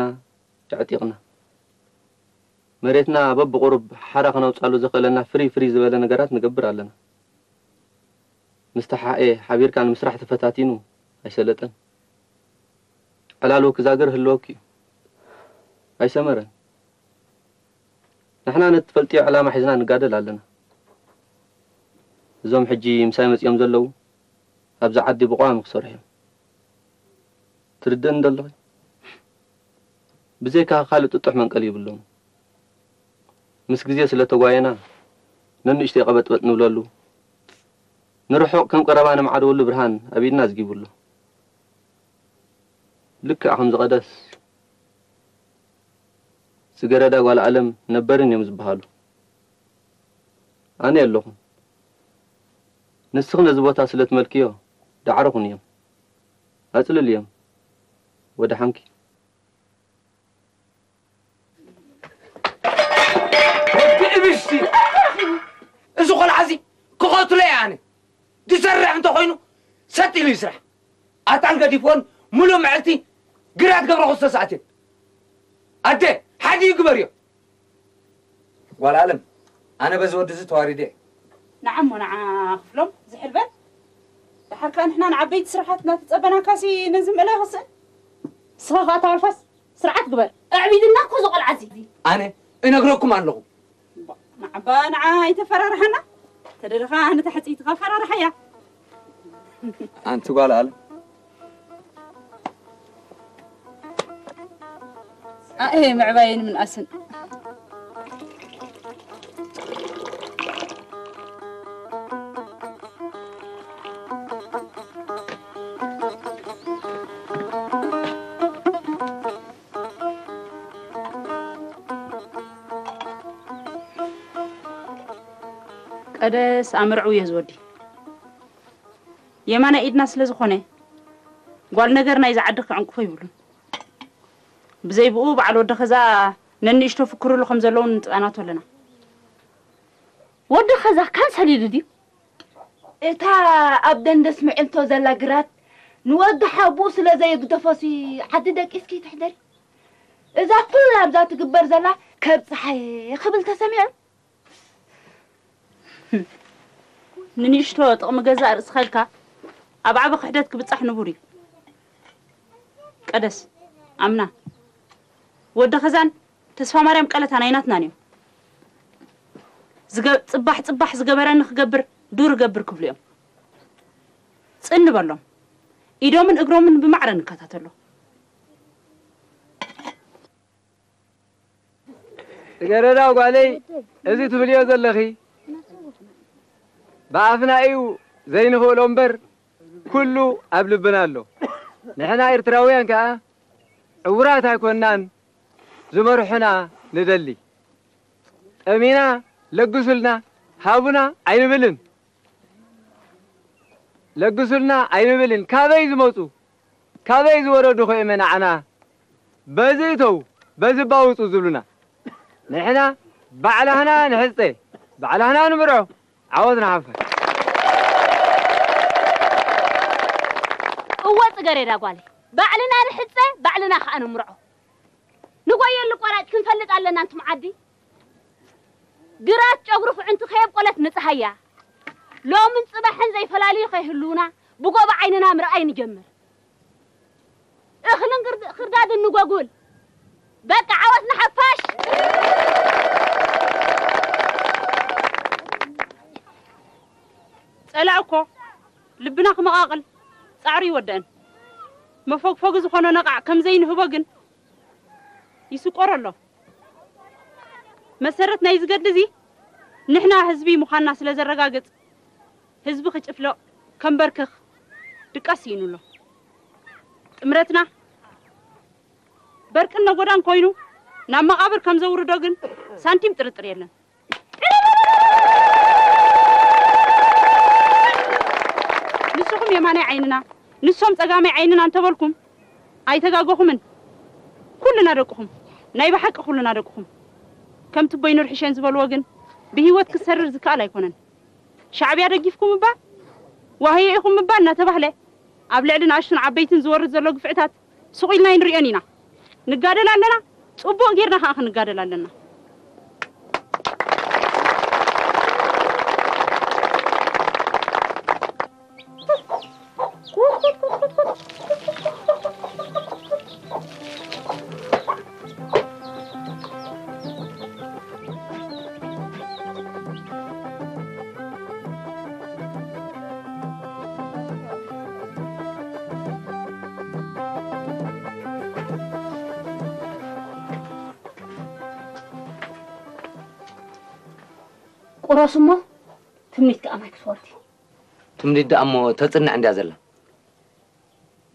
ኣዕጢቕና። መሬትና በብቑሩብ ሓራ ከነውጻሉ ዘኽእለና ፍርይ ፍርይ ዝበለ ነገራት ንገብር ኣለና። ምስ ተሓኤ ሓቢርካ ንምስራሕ ተፈታቲኑ ኣይሰለጠን። ዕላሉ ክዛገር ህልወኪ እዩ። ኣይሰመረን። ንሕና ነቲ ትፈልጥዮ ዕላማ ሒዝና ንጋደል ኣለና። እዞም ሕጂ ምሳይ መጺኦም ዘለዉ ኣብዚ ዓዲ ብቐዋሚ ክሰርሑ እዮም። ትርድእኒ ዶ ኣለኺ? ብዘይካ ካልእ ጥጡሕ መንቀሊ ይብሎም። ምስ ግዜ ስለ ተጓየና ነንእሽተይ ቀበጥበጥ ንብለሉ፣ ንርሑቕ ከም ቀረባ ንምዓድወሉ ብርሃን ኣብ ኢድና ኣዝጊቡ ኣሎ። ልክዕ ከም ዝቐደስ ጽገረዳ ጓል ኣለም ነበርን እዮም ዝበሃሉ። ኣነ የለኹን። ንስኺ ነዚ ቦታ ስለ ትመልክዮ ዳዕሮ ኩንዮም። ኣጽልልዮም። ወደ ሓንኪ። ወዲ እብሽቲ፣ እዚ ቆልዓ እዚ ክቐትሎ እየ ኣነ። ዝሰርሕ እንተኾይኑ ሰጥ ኢሉ ይስራሕ። ኣጣል ገዲፍዎን ሙሉእ መዓልቲ ግራት ገብረ ክርስቶስ ኣትየን። ኣደ፣ ሓደ ይግበርዮ። ጓል ኣለም፣ ኣነ በዚ ወዲ እዚ ተዋሪደ እየ። ንዓ እሞ ንዓ ክፍሎም፣ ዝሕል በል። ደሓር ከኣ ንሕና ንዓበይቲ ስራሓት እናተጸበናካሲ ነዚ ምእላይ ክስእን? ንስኻ ከኣ ተዋልፋስ ስርዓት ግበር። ኣዕቢድና እኮ እዚ ቆልዓ እዚ። ኣነ እነግረኩም ኣለኹ። ንዓባ ንዓ ኣይተፈራርሓና። ተደለኻ ነታ ሕጽይትኻ ፈራርሓያ። ኣንቲ ጓል ኣለም። ኣኤ ምዕባየን ምንኣስን። ቀደስ ኣመርዕውዮ ዝወዲ የማናይ ኢድና ስለ ዝኾነ ጓል ነገር ናይዚ ዓዲ ክዕንቅፎ ይብሉን። ብዘይ ብኡ በዓል ወዲ ኸዛ ነንእሽቶ ፍክርሉ ከም ዘለውን ንጥቃናቶ ኣለና። ወዲ ኸዛ ካንሰል ኢሉ ድዩ? እታ ኣብ ደንደስ ምዕልቶ ዘላ ግራት ንወዲ ሓቡኡ ስለ ዘየግደፎሲ ዓዲ ደቂስኪ ትሕደሪ። እዛ ኩላ ኣብዛ ትግበር ዘላ ከብጽሓ እየ ክብል ተሰሚዑ። ንንእሽቶ ጥቕሚ ገዛእ ርእስኻ ኢልካ ኣብ ዓቢ ክሕደት ክብጻሕ ንቡር እዩ። ቀደስ፣ ኣምና፣ ወዲ ኸዛን ተስፋማርያም ቀለታ ናይ ናትናን እዮም። ዝገ- ጽባሕ ጽባሕ ዝገበረኒ ክገብር ዱር እገብር ክብሉ እዮም። ጽን በሎም። ኢዶምን እግሮምን ብማዕረ ንከታተሎ። ጽገረዳ ጓለይ፣ እዚ ትብልዮ ዘለኺ ብኣፍና እዩ ዘይንኽእሎ እምበር ኩሉ ኣብ ልብና ኣሎ። ንሕና ኤርትራውያን ከኣ ዕዉራት ኣይኮንናን፣ ዝመርሑና ንደሊ። ጠሚና ለግሱልና ሃቡና ኣይንብልን። ለግሱልና ኣይንብልን። ካበይ ዝመጹ ካበይ ዝወረዱ ኾ እመ ንዓና በዚ እተው በዚ ባውጹ ዝብሉና። ንሕና ባዕላህና ንሕጸ ባዕላህና ንምርዖ። ዓወት ንሓፋሽ። እወ ጽገሬዳ ጓለይ፣ ባዕልና ንሕጸ ባዕልና ከኣ ንምርዖ። ንጎየሉ ቆራጭ ክንፈልጥ ኣለና። እንቱም ዓዲ ግራት ጨጉሪ ፍዕንቱ ከየብቆለት ንጽሃያ። ሎምን ጽባሕን ዘይፈላልዩ ከይህልውና ብጎቦ ዓይንና ምርኣይ ንጀምር። እኽልን ክርዳድን ንጎጉል። በቃ ዓወት ንሓፋሽ። ጸላእ እኮ ልብና ክመቓቕል ጻዕሩ ይወደእን። መፈግፈጊ ዝኾኖ ነቓዕ ከም ዘይንህቦ ግን ይስቆሮ ኣሎ። መሰረት ናይዚ ገድሊ እዚ ንሕና ህዝቢ ምዃንና ስለ ዘረጋግጽ ህዝቢ ክጭፍለቕ ከንበርክኽ ድቃስ ስኢኑ ኣሎ። ጥምረትና በርቅን ነጎዳን ኮይኑ ናብ መቓብር ከም ዘውርዶ ግን ሳንቲም ጥርጥር የለን። ንስኹም የማናይ ዓይንና ንሶም ጸጋማይ ዓይንና እንተበልኩም ኣይተጋገኹምን። ኩልና ደቅኹም፣ ናይ ብሓቂ ኩልና ደቅኹም። ከምቲ ቦይኑር ሕሸን ዝበልዎ ግን ብህይወት ክሰርር ዝከኣል ኣይኮነን። ሻዕብያ ደጊፍኩም እባ ዋህዮ ኢኹም እባ እናተባህለ ኣብ ልዕሊ ንኣሽቱን ዓበይትን ዝወርድ ዘሎ ግፍዕታት ስቕ ኢልና ኣይንሪኦን ኢና። ንጋደል ኣለና፣ ጽቡቕ ጌርና ከኣ ክንጋደል ኣለና። ቁረስ እሞ ትምኒት ከኣ ማይ ክትወርድ እዩ። ትምኒት ደኣ እሞ ተጽንዕ እንድያ ዘላ።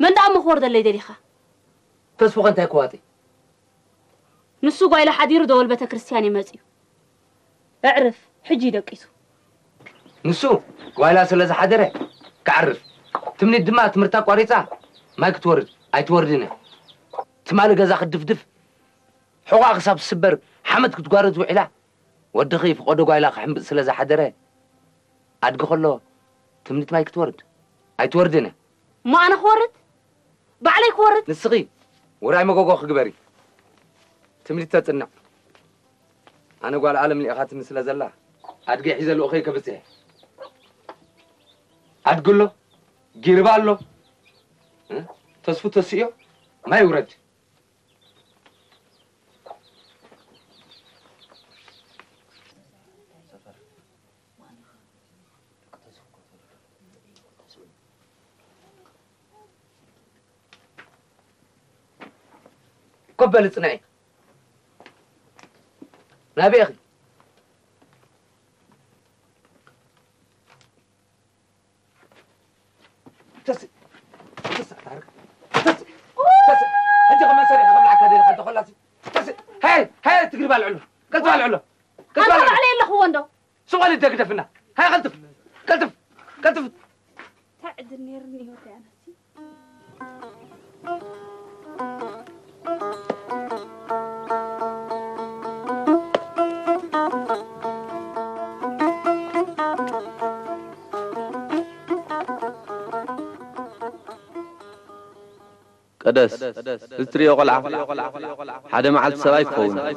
መን ደኣ እሞ ክወርደለይ ደሊኻ? ተስፉኸ እንታይ ክዋጢ? ንሱ ጓይላ ሓዲሩ ደወል ቤተ ክርስቲያን እዩ መጺኡ። እዕርፍ፣ ሕጂ እዩ ደቂሱ። ንሱ ጓይላ ስለ ዝሓደረ ክዓርፍ። ትምኒት ድማ ትምህርቲ ኣቋሪጻ ማይ ክትወርድ ኣይትወርድን እያ። ትማሊ ገዛ ክትድፍድፍ ሕቋ ክሳብ ትስበር ሓመድ ክትጓርዝ ውዒላ። ወድኺ ፍቖዶ ጓይላ ክሕምብጥ ስለ ዝሓደረ ኣድጊ ከሎ ትምኒት ማይ ክትወርድ ኣይትወርድን እያ። እሞ ኣነ ክወርድ? ባዕለይ ክወርድ? ንስኺ ውራይ መጎጎ ክግበሪ። ትምኒት ተጽንዕ። ኣነ ጓል ዓለም ልኢኻትኒ ስለ ዘላ ኣድጊ ሒዘ ልኡኸይ ከብጽሕ እየ። ኣድጊ ኣሎ፣ ጊርባ ኣሎ። እ? ተስፉ ተስእዮ ማይ ውረድ። ኮፍ በሊ ጽንዒ። ናበይ ኢኺ? ተስእ፣ ተስእ፣ ኣታ ዓርክ። ተስእ፣ ተስእ። ሕጂ ከመን ሰሪሐ ከብልዓካ ደሊ ሓንቲ ኮላሲ። ተስእ፣ ሃይ፣ ሃይ፣ ትግሪ ባልዕሉ። ቀልቲ ባልዕሉ። ቀልቲ ኣንታ ባልዕሉ። ባዕለይ ኣለኽዎ እንዶ። ስቕ በሊ ደግደፍና። ሃይ፣ ቀልጥፍ፣ ቀልጥፍ፣ ቀልጥፍ። እንታይ ዕድል ነይርኒ ህይወተይ ኣነሲ። ቀደስ፣ እዚ ትርእዮ ቆልዓ ሓደ መዓልቲ ሰብኣይ ክኸውን እዩ።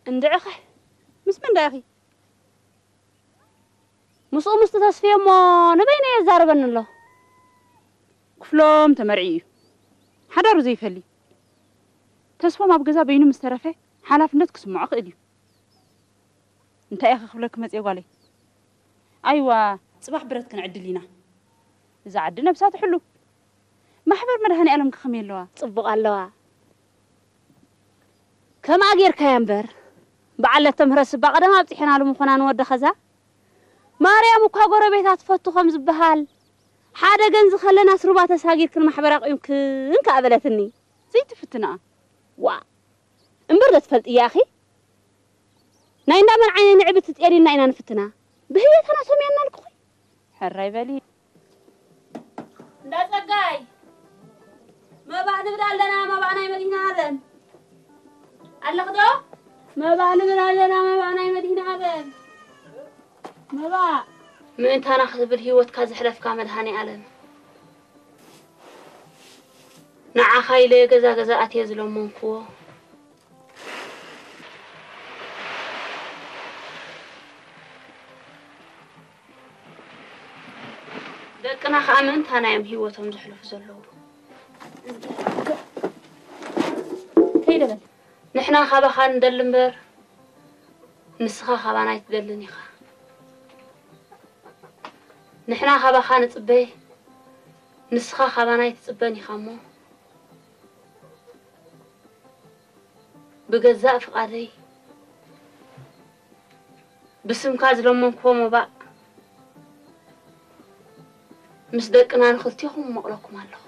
እንድዕኸ፣ ምስ መን ደኣ ኢኺ? ምስኡ ምስቲ ተስፍየ እሞ ንበይነይ የዛርበኒ ኣሎ። ክፍሎም ተመርዒ እዩ። ሓዳሩ ዘይፈሊ። ተስፎም ኣብ ገዛ በይኑ ምስ ተረፈ ሓላፍነት ክስምዖ ክእል እዩ። እንታይ ኢኺ ክብለኪ መጽየ ጓለይ? ኣይዋ፣ ጽባሕ ብረት ክንዕድል ኢና። እዛ ዓዲ ነብሳ ትሕሉ። ማሕበር መድሃኔ ዓለም ከ ከመይ ኣለዋ? ጽቡቕ ኣለዋ። ከምኣ ጌርካያ እምበር። በዓል ለተምህረት ስባ ቀደም ኣብጺሐናሉ ምኾና ንወዲ ኸዛ። ማርያም እኳ ጎረቤታ ትፈቱ ከም ዝበሃል፣ ሓደ ገንዚ ከለናስ ሩባ ተሳጊርክን ማሕበር ኣቑምክን ከኣ በለትኒ። ዘይትፍትንኣ። ዋእ! እምበር ዶ ትፈልጥያ ኢኺ? ናይ እንዳ መን ዓይነይ ንዕብቲ ጤሊልና ኢና ንፍትና። ብህየትና ሰሚያና ልክኹይ። ሕራይ በሊ። እንዳ ጸጋይ፣ መባእ ንብል ኣለና፣ መባእ ናይ መድህና ኣለም። ኣለኽ ዶ? መባእ ንብል ኣለና፣ መባእ ናይ መድህና ኣለም። መባእ። ምእንታና ክትብል ህይወትካ ዘሕለፍካ መድሃኔ ኣለም። ንዓኻ ኢለ ገዛ ገዛ ኣትየ ዝለመንክዎ። ደቅና ኸኣ ምእንታና እዮም ህይወቶም ዘሕልፉ ዘለዉ። ከይደ በል። ንሕና ካባኻ ንደሊ እምበር፣ ንስኻ ካባና ኣይትደልን ኢኻ። ንሕና ካባኻ ንጽበ፣ ንስኻ ካባና ኣይትጽበን ኢኻ እሞ፣ ብገዛእ ፍቓደይ ብስምካ ዝለመንክዎ መባእ ምስ ደቅና ንኽልቴኹም መቕለኩም ኣለኹ።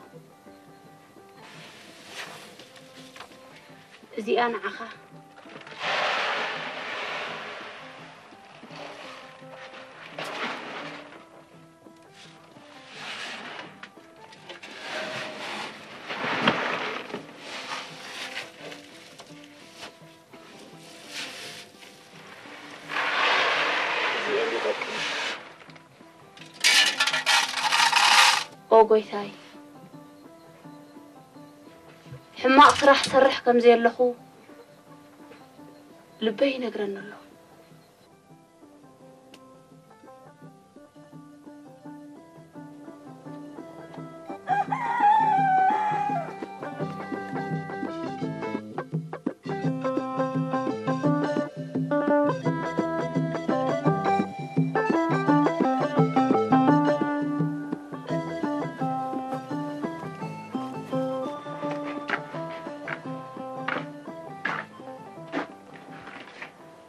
እዚኣ ንዓኻ። ኦ ጎይታይ፣ ሕማቕ ስራሕ ሰርሕ ከም ዘየለኹ ልበይ ይነግረኒ ኣሎ።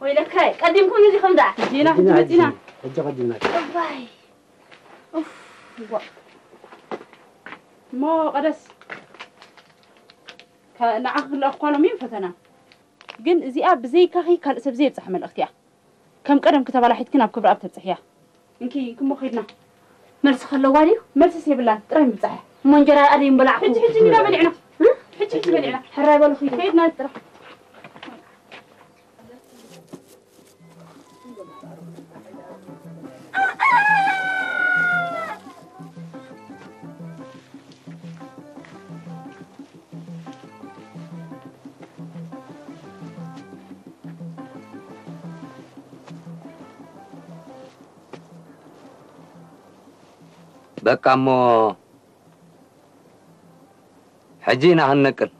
ወይለካይ፣ ቀዲምኩም ኢዚኹም ደኣ። ዲና፣ ሕጂ መጺና። ሕጂ ቀዲምና። እዋይ። ኡፍ፣ ዋ። እሞ ቀደስ፣ ከ-፣ ንዓኺ ክልእኽ እኳ ሎሚ ፈተና። ግን እዚኣ ብዘይካኺ ካልእ ሰብ ዘየብጽሕ መልእኽቲ እያ። ከም ቀደምኪ ተባላሒትኪ ናብ ክብረኣብ ተብጽሕያ። እንኪ፣ እንኪ እሞ ኸይድና። መልሲ ከለዋ ድዩ? መልስስ የብላን፣ ጥራይ ምብጻሕ። እሞ እንጀራ ኣደይ ምበላዕኩ። ሕጂ፣ ሕጂ ኢና በሊዕና። እ? ሕጂ፣ ሕጂ በሊዕና። ሕራይ በሉ ኺዱ። ከይድና ጥራሕ። በቃ እሞ ሕጂ ኢና ክንነቅል።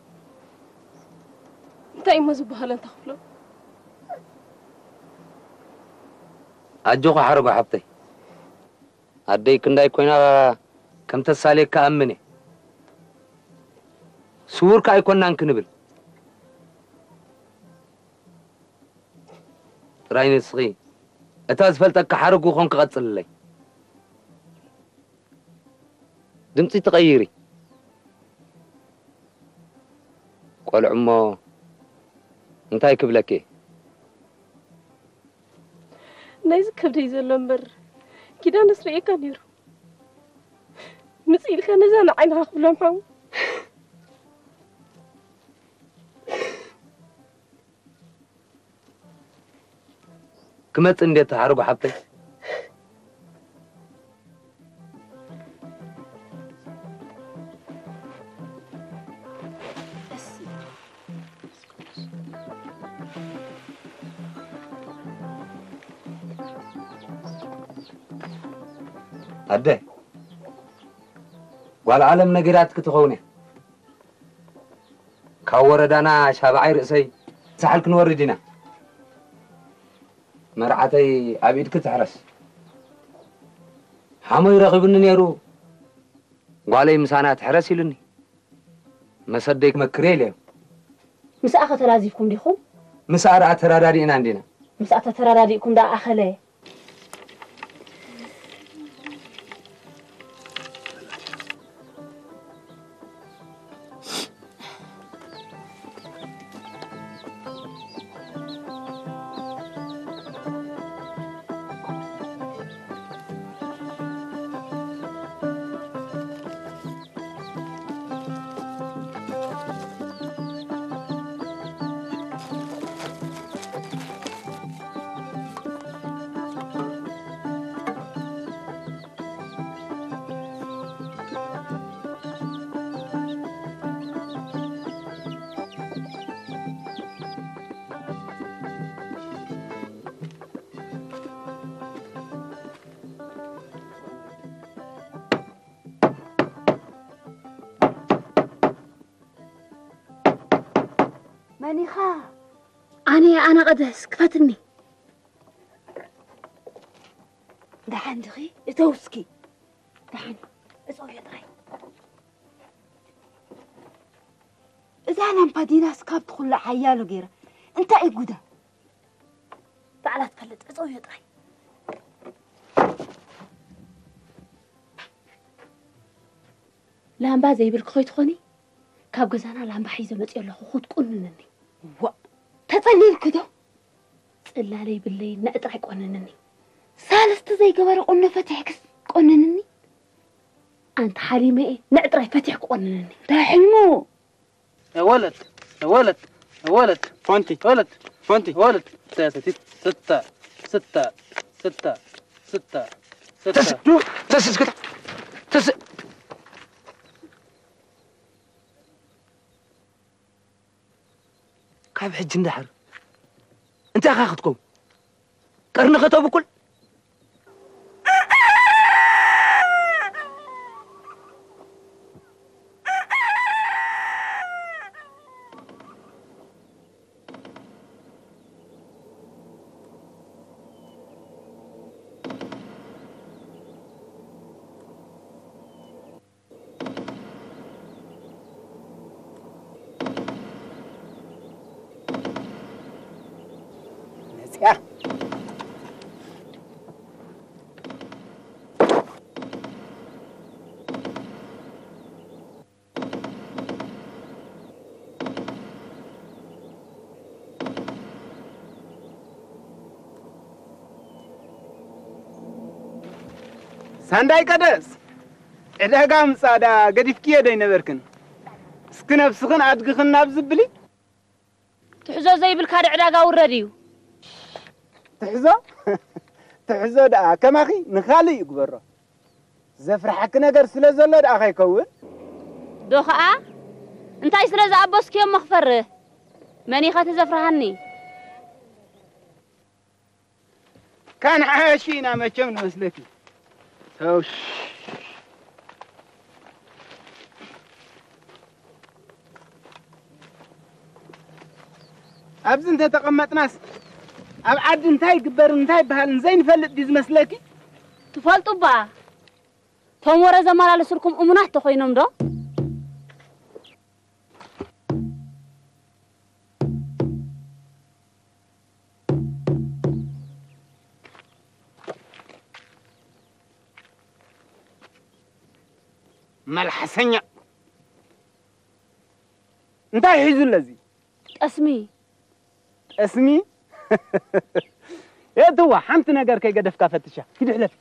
እንታይ እሞ ዝበሃል ኣንታ ክፍሎ? ኣጆኺ ሓረጎ ሓብተይ። ኣደይ ክንዳይ ኮይና ከም ተሳልየካ ኣምን እየ። ስዉር ከኣ ኣይኮናን ክንብል። ጥራይ ንስኺ እታ ዝፈልጠካ ሓረጉ ኮንኪ ቀጽልለይ። ድምጺ ትቐይሪ። ቆልዑ እሞ እንታይ ክብለኪ? ናይዚ ከብደይ ዘሎ እምበር ኪዳነስ ርእየካ ነይሩ። ምጽእ ኢልካ ነዛ ንዓይንኻ ክብሎም ሓው። ክመጽእ እንዴ ተሓርጎ ሓብተይ? ኣደ፣ ጓል ዓለም ነጊራትኪ ትኸውን እያ። ካብ ወረዳና ሻብዓይ ርእሰይ ሳሕል ክንወርድ ኢና። መርዓተይ ኣብ ኢድኪ ትሕረስ። ሓሞይ ረኺቡኒ ነይሩ፣ ጓለይ ምሳና ትሕረስ ኢሉኒ። መሰደይ ክመክር እየ ኢለዮ። ምስኣ ከተላዚብኩም ዲኹም? ምስኣ ደኣ ተረዳዲእና እንዲና። ምስኣ ተተረዳዲእኩም ደኣ ኣኸለ። መን ኢኻ? ኣነ፣ ኣነ ቀደስ፣ ክፈትኒ። ደሓን ዲኺ? እተው እስኪ። ደሓን፣ እጸውዮ ጥራይ። እዛ ላምፓዲናስ ካብቲ ኩሉ ሓያሎ ገይራ። እንታይ እዩ ጉዳ? ባዕላ እንዳትፈልጥ እፀውዮ ጥራይ። ላምባ ዘይብልኪ ኮይትኾኒ፣ ካብ ገዛና ላምባ ሒዘ መፅዮ ኣለኹ፣ ክትቁንንኒ። ዋ፣ ተፀሊልኪ ዶ? ፅላለ ይብለይ፣ ንዕ ጥራይ ቆንንኒ። ሳልስቲ ዘይገበረ ቁኖ ፈቲሕክስ ቆንንኒ። ኣንቲ ሓሊመ እየ፣ ንዕ ጥራይ ፈቲሕኪ ቆንንኒ። እንታይ ሕልሙ? ወለት፣ ወለት፣ ወለት። ፎንቲ። ወለት። ፎንቲ። ወለት። ስተ፣ ስተ፣ ስተ፣ ስተ፣ ስተ፣ ስተ። ተስ-፣ ዱ-፣ ተስ-፣ እስከ-፣ ተስ-፣ ካብ ሕጂ እንዳሕር እንታይ ኢኻ ክትከውን? ቀርኒ ከተብኩል? መጽያ። ሳንዳይ ቀደስ፣ ዕዳጋ ምጻእ ደኣ ገዲፍክዮ ዶ ኣይነበርክን? እስኪ ነብስኽን ኣድግኽን ናብ ዝብሊ? ትሕዞ ዘይብልካ ዶ ዕዳጋ ውረድ እዩ? ትሕዞ? ትሕዞ ደኣ ከማኺ ንኻልእ ይግበሮ። ዘፍርሓኪ ነገር ስለ ዘሎ ደኣ ከይከውን? ዶ ኸኣ እንታይ ስለ ዝኣበስክዮ እሞ ክፈርህ? መን ኢኸ እቲ ዘፍርሃኒ? ካን ሓያሺ ኢና መቸም ንመስለኪ። ተውሽ። ኣብዚ እንተተቐመጥናስ ኣብ ዓዲ እንታይ ይግበርን እንታይ ይበሃልን ዘይንፈልጥ ድዩ ዝመስለኪ? ትፈልጡ እባ፣ እቶም ወረ ዘመላለሱልኩም እሙናት ተኾይኖም ዶ? መልሓሰኛ። እንታይ ሒዙ ኣለዚ? ጠስሚ። ጠስሚ? የትዋ፣ ሓንቲ ነገር ከይገደፍካ ፈትሻ። ኪድ ሕለፍ።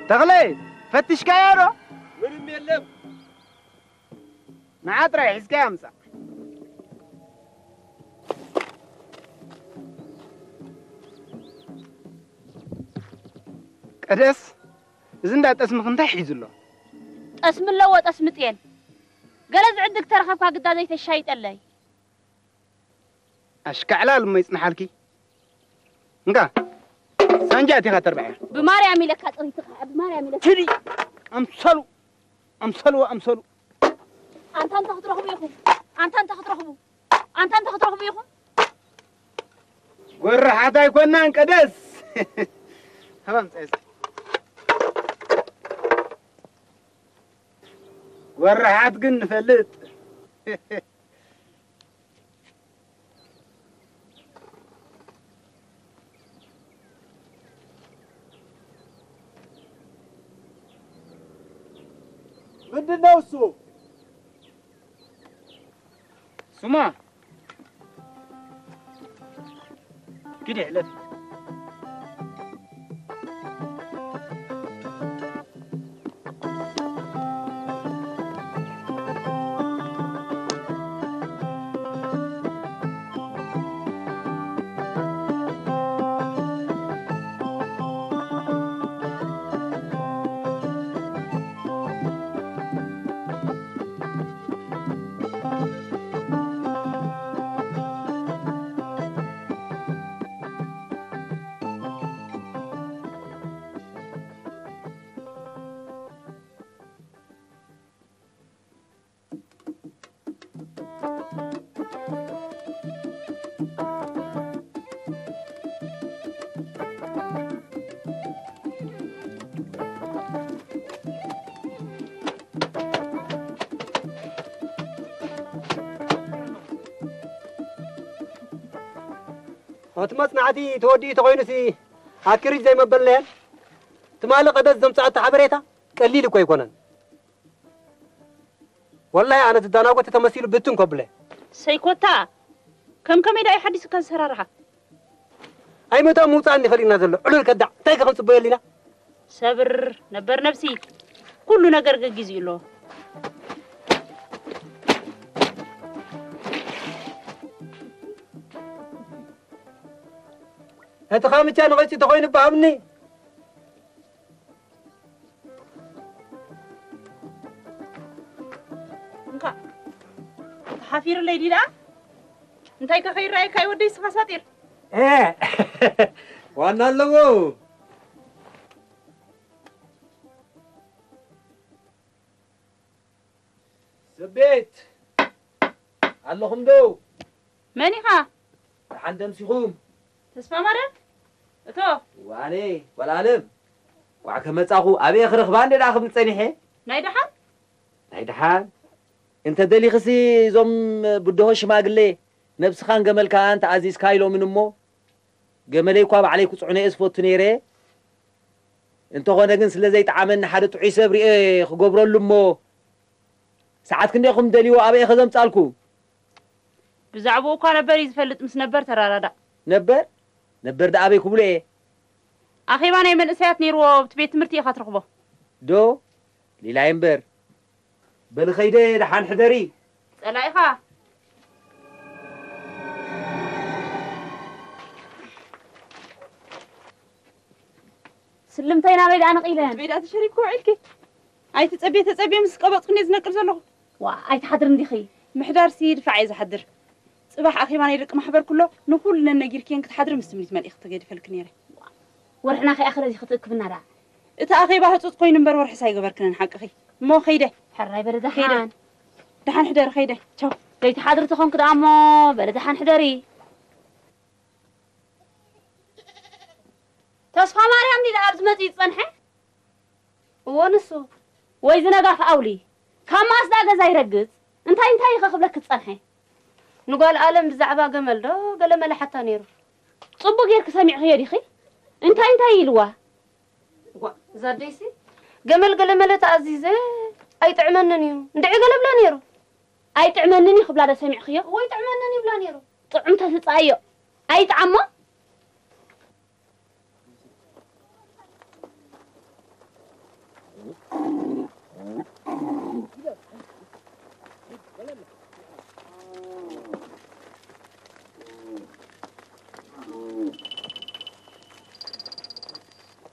ተኽለ፣ ፈትሽካዮ ዶ? ምንም የለም። ንዓ ጥራይ ሒዝካያ ምጻእ። ቀደስ፣ እዚ እንዳ ጠስምኺ እንታይ ሒዙ ኣሎ? ጠስሚ ኣለዎ፣ ጠስሚ ጤል። ገለ ዝዕድግ ተረኸብካ ግዳ ዘይተሻይጠለይ። ኣሽካዕላል እሞ ይጽንሓልኪ። እንካ፣ ሳንጃ ኣቲኻ ተርባሕያ። ብማርያም ኢለካ ጽሪትኻ፣ ብማርያም ኢለካ። ኪዲ፣ ኣምሰሉ፣ ኣምሰሉ፣ ኣምሰሉ። ኣንታ እንተ ክትረኽቡ ኢኹም፣ ኣንታ እንተ ክትረኽቡ፣ ኣንታ እንተ ክትረኽቡ ኢኹም። ጎረሓት ኣይኮናን ቀደስ። ሃባም ጸዝ። ጎረሓት ግን ንፈልጥ። ምንድን ነው እሱ? ስማ፣ ኪድ ሕለፍ። እቲ መጽናዕቲ ተወዲኡ ተኾይኑሲ ኣክሪጅ ዘይመበልናየን። ትማሊ ቀደስ ዘምጽኣቶ ሓበሬታ ቀሊል እኮ ኣይኮነን። ወላሂ ኣነ ዝዳናጎተ ተመሲሉ ብትን ከብለ። ሰይኮታ፣ ከም ከመይ ደኣ እዩ ሓዲስካ ዝሰራርሓ? ኣይመታን ምውጻእን ይኽእል ኢና ዘሎ። ዕሉል ከዳዕ፣ እንታይ ከ ክንጽበዮ ኣሊና? ሰብር ነበር ነብሲ፣ ኩሉ ነገር ገጊዙ ኣሎ። እቲ ካምቻ ንቐጺ ተኾይኑ ብሃብኒ። እንካ፣ ተሓፊርለይ ድዩ ደኣ? እንታይ ከ ከይረኣየካ እዩ ወደይ ስኻ ሳጢር? እ፣ ዋና ኣለዎ። ሰቤት፣ ኣለኹም ዶ? መን ኢኻ? ደሓን ደምሲኹም? ተስፋ ማርያም? እቶ። ዋኔ፣ ጓል ኣለም። ዋዕ ከመጻኹ፣ ኣበየ ክረኽባ እንደ ደኣ ክብል ጸኒሐ? ናይ ደሓን? ናይ ደሓን። እንተ ደሊኽሲ እዞም ብድሆ ሽማግሌ ነብስኻን ገመልካን ተኣዚዝካ ኢሎምን እሞ፣ ገመለይ እኳ ባዕለይ ክጽዕኖ እየ ዝፈቱ ነይረ። እንተኾነ ግን ስለ ዘይጠዓመኒ ሓደ ጥዑይ ሰብ ርኤ ክገብረሉ እሞ፣ ሰዓት ክንደይ ኢኹም ደልይዎ ኣበይ እየ ከዘምጻልኩ? ብዛዕባኡ እኳ ነበር እዩ ዝፈልጥ፣ ምስ ነበር ተራዳዳእ። ነበር? ነበር ደኣ ኣበይ ክብሎ እየ? ኣኼባ ናይ መንእሰያት ነይርዎ፣ ኣብቲ ቤት ትምህርቲ ኢኻ ትረኽቦ። ዶ? ሊላይ እምበር። በሊ ኸይደ ደሓን ሕደሪ። ጸላኢኻ። ስልምተይ ናበይ ደኣ ነቒለን? ቤት ደኣ ተሸሪብኪ ውዒልኪ? ኣይትጸብየ ተጸብየ ምስ ቀበጽኩ እንድየ ዝነቅል ዘለኹ። ዋ፣ ኣይትሓድርን ዲኺ? ምሕዳርሲ ድፋዕ እየ ዝሓድር። ጽባሕ ኣኼባ ናይ ደቂ ማሕበር ኩሎ ንኹለን ነጊርክየን ክትሓድሪ ምስ ትምኒት መልእኽቲ ገዲፈልኪ ነይረ። ወርሕና ከይኣኸለ እዚ ክትእክብና ደኣ? እቲ ኣኼባ ህጹጽ ኮይኑ እምበር ወርሕስ ኣይገበርክንን ሓቅኺ። እሞ ኸይደ። ሕራይ በለ ኸይደ። ደሓን። ደሓን ሕደሪ ኸይደ። ቻው። ዘይትሓድሪ ተኾንኪ ደኣ እሞ በለ ደሓን ሕደሪ። ተስፋ ማርያም ድዩ ደኣ ኣብዚ መጺኡ ዝጸንሐ? እዎ ንሱ። ወይ ዝነጋፍ ኣውሊ፣ ካብ መኣስ ደኣ ገዛ ይረግጽ? እንታይ እንታይ ኢኸ ክብለኪ ዝጸንሐ? ንጓል ኣለም ብዛዕባ ገመል ዶ ገለ መለ ሓታ ነይሩ። ጽቡቕ ጌርኪ ሰሚዕኽዮ ዲኺ? እንታይ እንታይ ኢልዋ? እዋ፣ እዛ ኣደይሲ ገመል ገለ መለ ተኣዚዘ ኣይጥዕመንን እዩ እንድዒ ገለ ብላ ነይሩ። ኣይጥዕመንን እዩ ክብላ ዶ ሰሚዕኽዮ? እዎ ኣይጥዕመንን እዩ ብላ ነይሩ። ጥዑም ተስጻዮ። ኣይጥዓሞ?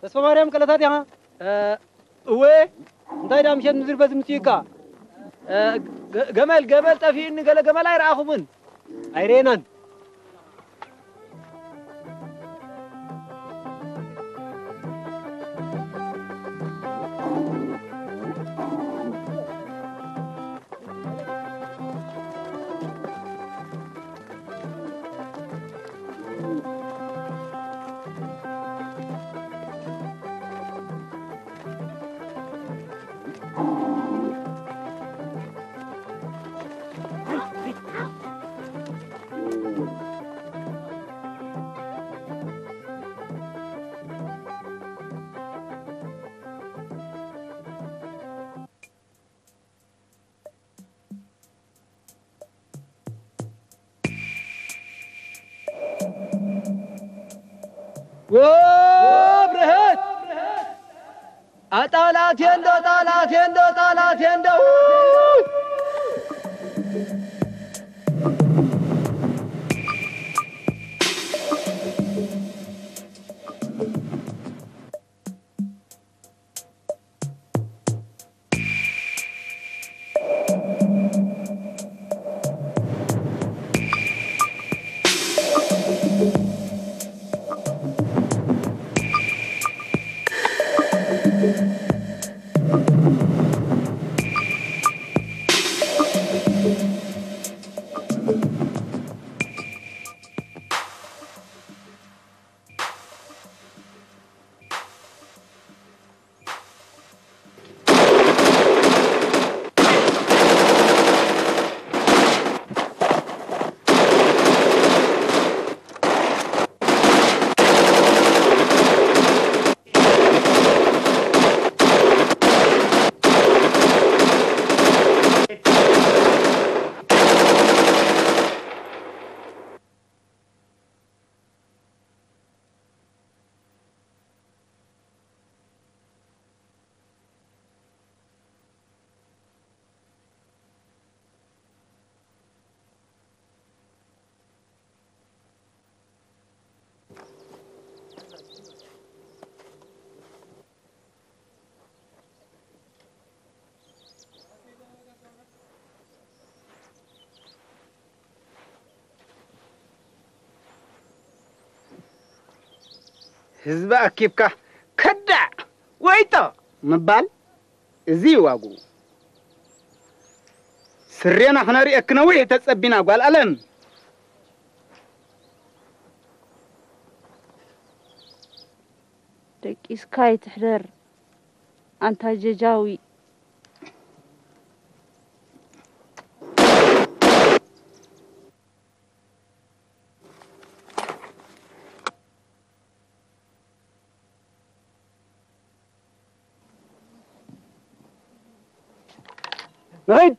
ተስፋ ማርያም ቀለታት ኢኻ? እ፣ እወ። እንታይ ደኣ ምሸት ምድሪ በዚ ምጽኡካ? እ፣ ገ-፣ ገመል፣ ገመል ጠፊኡኒ፣ ገለ ገመል ኣይረኣኹምን። ኣይረኤናን። ወብርሀት! ኣጣላቴንዶ፣ ጣላቴንዶ፣ ጣላቴንዶ! ህዝቢ ኣኪብካ ከዳዕ ወይጦ ምባል እዚ እዩ ዋግኡ። ስሬና ክነርእየኪ ነዊሕ ተጸቢና ጓል ኣለም። ደቂስካ ይትሕደር ኣንታ ጀጃዊ። ንኸይድ።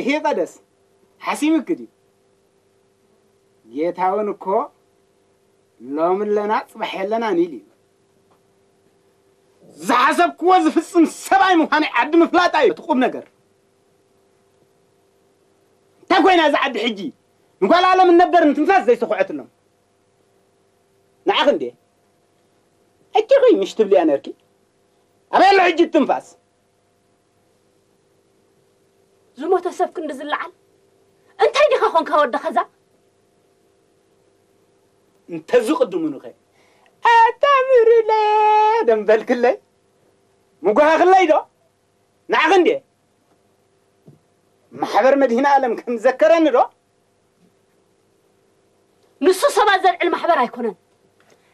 ይሄ ቀደስ ሓሲምክ ድዩ? ጌታውን እኮ ሎሚ ኣለና ጽባሕ የለናን ኢሉ እዩ። ዝሓሰብክዎ ዝፍጽም ሰብኣይ ምዃነይ ዓዲ ምፍላጣ እዩ እቲ ቁም ነገር። እንታይ ኮይና እዛ ዓዲ ሕጂ? ንጓል ኣለም ነበር እንትንፋስ ዘይሰኹዐትሎም። ንዓኺ እንዴ? ሕጂ ኹይ ምሽ ትብልያ ነርኪ? ኣበይ ኣሎ ሕጂ ትንፋስ? ዝሞተ ሰብ ክንዲ ዝለዓል እንታይ ዲኻ ኾንካ ወዲ ኸዛ? እንተዝቕድሙንኸ ኣታ ምርለ ደንበልክለይ ምጓሃኽለይ ዶ? ንዓኺ እንዴ? ማሕበር መድህን ኣለም ከም ዘከረኒ ዶ? ንሱ ሰባት ዘልዕል ማሕበር ኣይኮነን።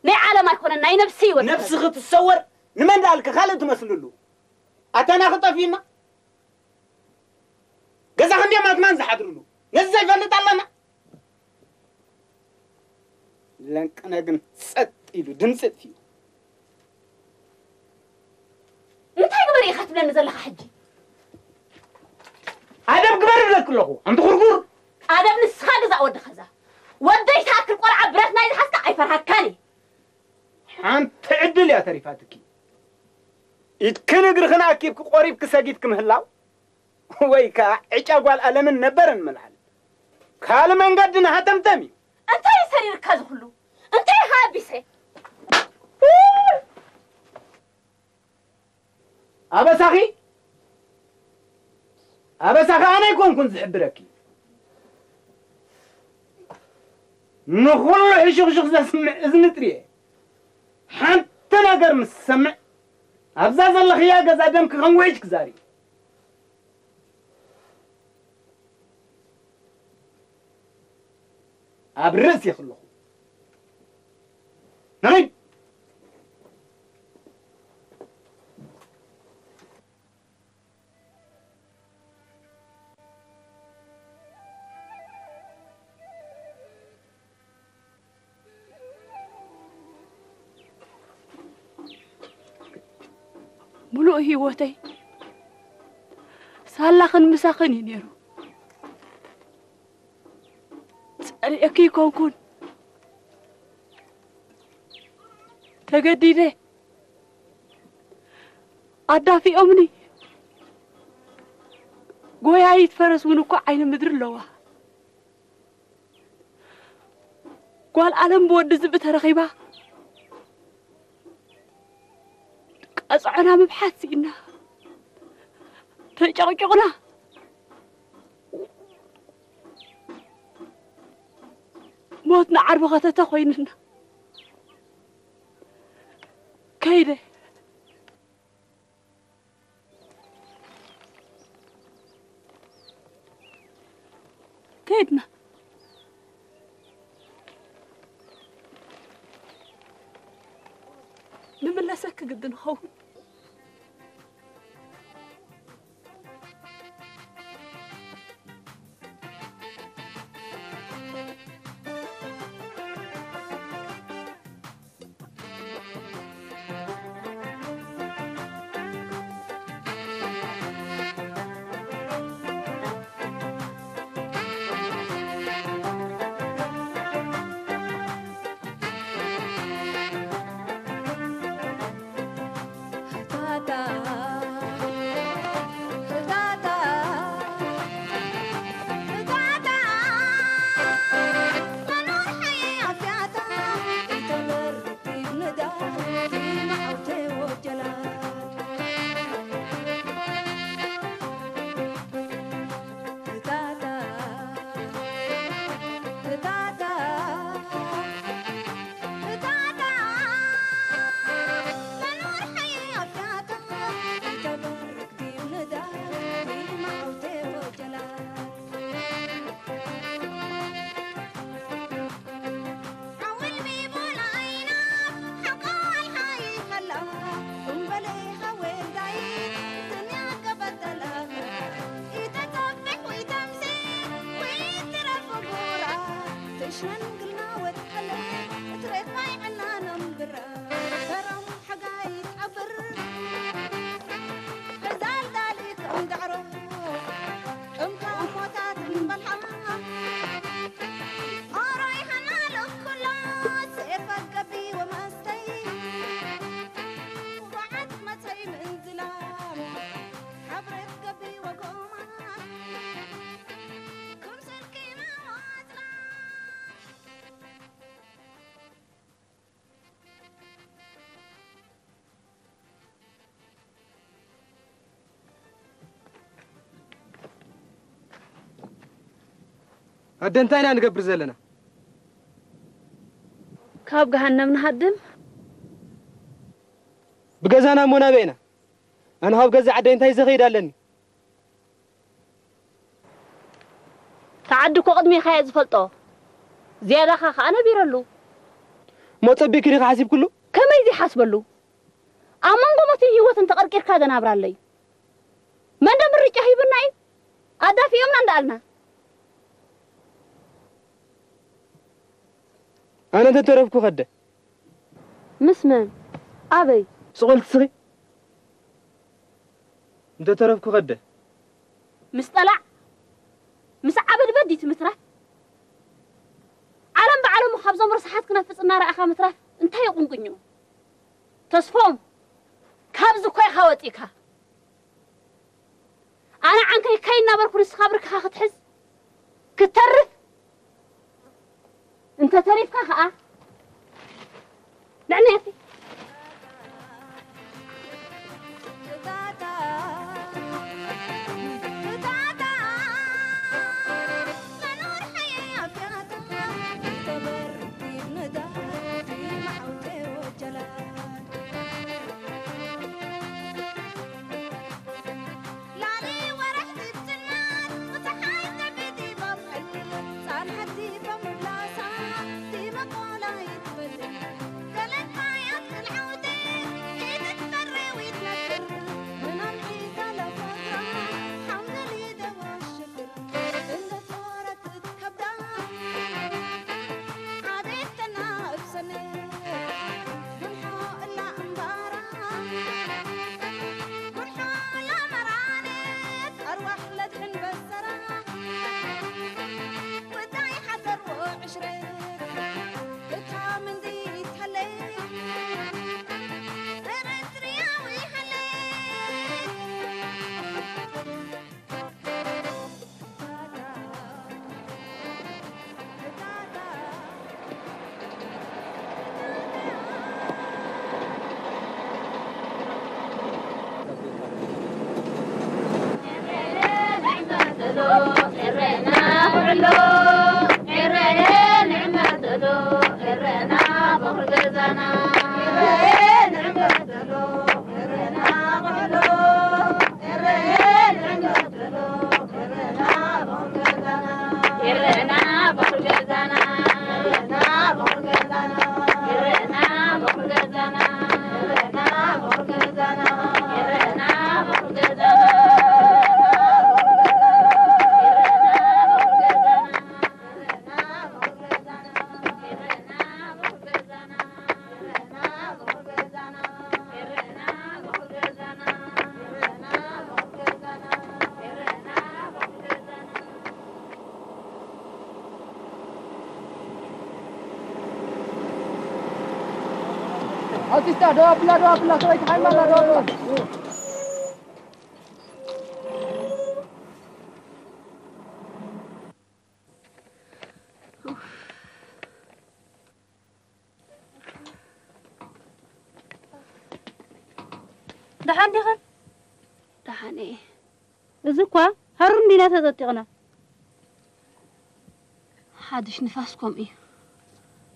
ናይ ዓለም ኣይኮነን፣ ናይ ነብሲ እዩ ወዲ ኸዛ። ነብስኺ ትሰወር ንመን ደኣልኪ ካልእ ትመስልሉ? ኣተና ክጠፊእና ገዛ ክንደይ ማትማን ዝሓድርሉ ነዚ ዘይፈልጥ ኣለና። ለንቅነ ግን ጸጥ ኢሉ ድምፂ ጥፊኡ። እንታይ ግበር ኢኻ ትብለኒ ዘለኻ ሕጂ? ኣደብ ግበር ይብለኪ ኣለኹ ኣንቲ ኩርኩር። ኣደብ ንስኻ ግዛእ ወዲ ኸዛ። ወደይ ትኣክል ቆልዓ ብረት ናይ ዝሓዝካ ኣይፈርሃካን እየ። ሓንቲ ዕድል እያ ተሪፋትኪ። ኢድክን እግርኽን ኣኪብኪ ቆሪብኪ ሰጊድኪ ምህላው ወይ ከዓ ዕጫ ጓል ኣለምን ነበርን ምልዓል ካልእ መንገዲ ንሃተምተም እዩ። እንታይ እዩ ሰሪርካ እዚ ኩሉ? እንታይ ኢኻ ኣቢሰ? ኣበሳኺ ኣበሳኺ ኣነ ኣይኮንኩን ዝሕብረኪ። ንኹሉ ሕሹኽሹኽ ዘስምዕ እዝኒ ጥርየ ሓንቲ ነገር ምስ ዝሰምዕ ኣብዛ ዘለኽያ ገዛ ደምኪ ከም ውሕጅ ክዛር እዩ። ኣብ ርእሲ ክለኹ ንኺድ። ሙሉእ ህይወተይ ሳላኽን ምሳኽን እዩ ነይሩ። ጸሊኤኪ ይኮንኩን ተገዲደ ኣዳፊኦምኒ። ጎያይት ፈረስ እውን እኮ ዓይኒ ምድሪ ኣለዋ። ጓል ኣለም ብወዲ ዝብኢ ተረኺባ ቀጽዖና ምብሓት ስኢና ተጨቕጭቕና ሞትና ዓርቢ ኸተተ ኮይንና ከይደ ከይድና ንምለሰ ክግድን ኸውን ኣደ እንታይ ኢና ንገብር ዘለና? ካብ ገሃነም ንሃድም። ብገዛና እሞ ናበይ ኢና? ኣነ ካብ ገዛ ዓደይ እንታይ ዘኸይድ ኣለኒ? ተዓዲ እኮ ቅድሜኻ እየ ዝፈልጦ። ዝያዳኻ ከኣ ነቢረሉ። እሞ ጸቢቕኪ ዲኻ ሓሲብክሉ? ከመይ ዘይሓስበሉ? ኣብ መንጎ ሞትን ህይወትን ተቐርቂርካ ዘናብራለይ። መን ዶ ምርጫ ሂቡና እዩ? ኣዳፊኦምና እንዳኣልና። ኣነ እንተተረፍኩ ከደ። ምስ መን? ኣበይ? ስቕ በል ትስኺ። እንተተረፍኩ ከደ። ምስ ጠላዕ? ምስ ዓበድ በዲት ምትራፍ? ዓለም ብዓለሙ ካብዞም ርሳሓት ክነፍጽ እናረኣኻ ምትራፍ እንታይ እዩ ቁንቁኝኡ? ተስፎም፣ ካብዚ እኮ ኢኻ ወጺእካ። ኣነ ዓንከይ ከይናበርኩ ንስኻ ብርክኻ ክትሕዝ ክትተርፍ እንተ ተሪፍካ ኸኣ ንዕኒ ኣቲ ኣውቲስታ ደው ኣብላ፣ ደው ኣብላ፣ ሰበይቲ ሓይማላ ደው ኣብላ። ደሓን ዲኽን? ደሓን እየ። እዚ እኳ ሃሩር እንዲና ተጠጢቕና። ሓድሽ ንፋስ ከምኡ እዩ።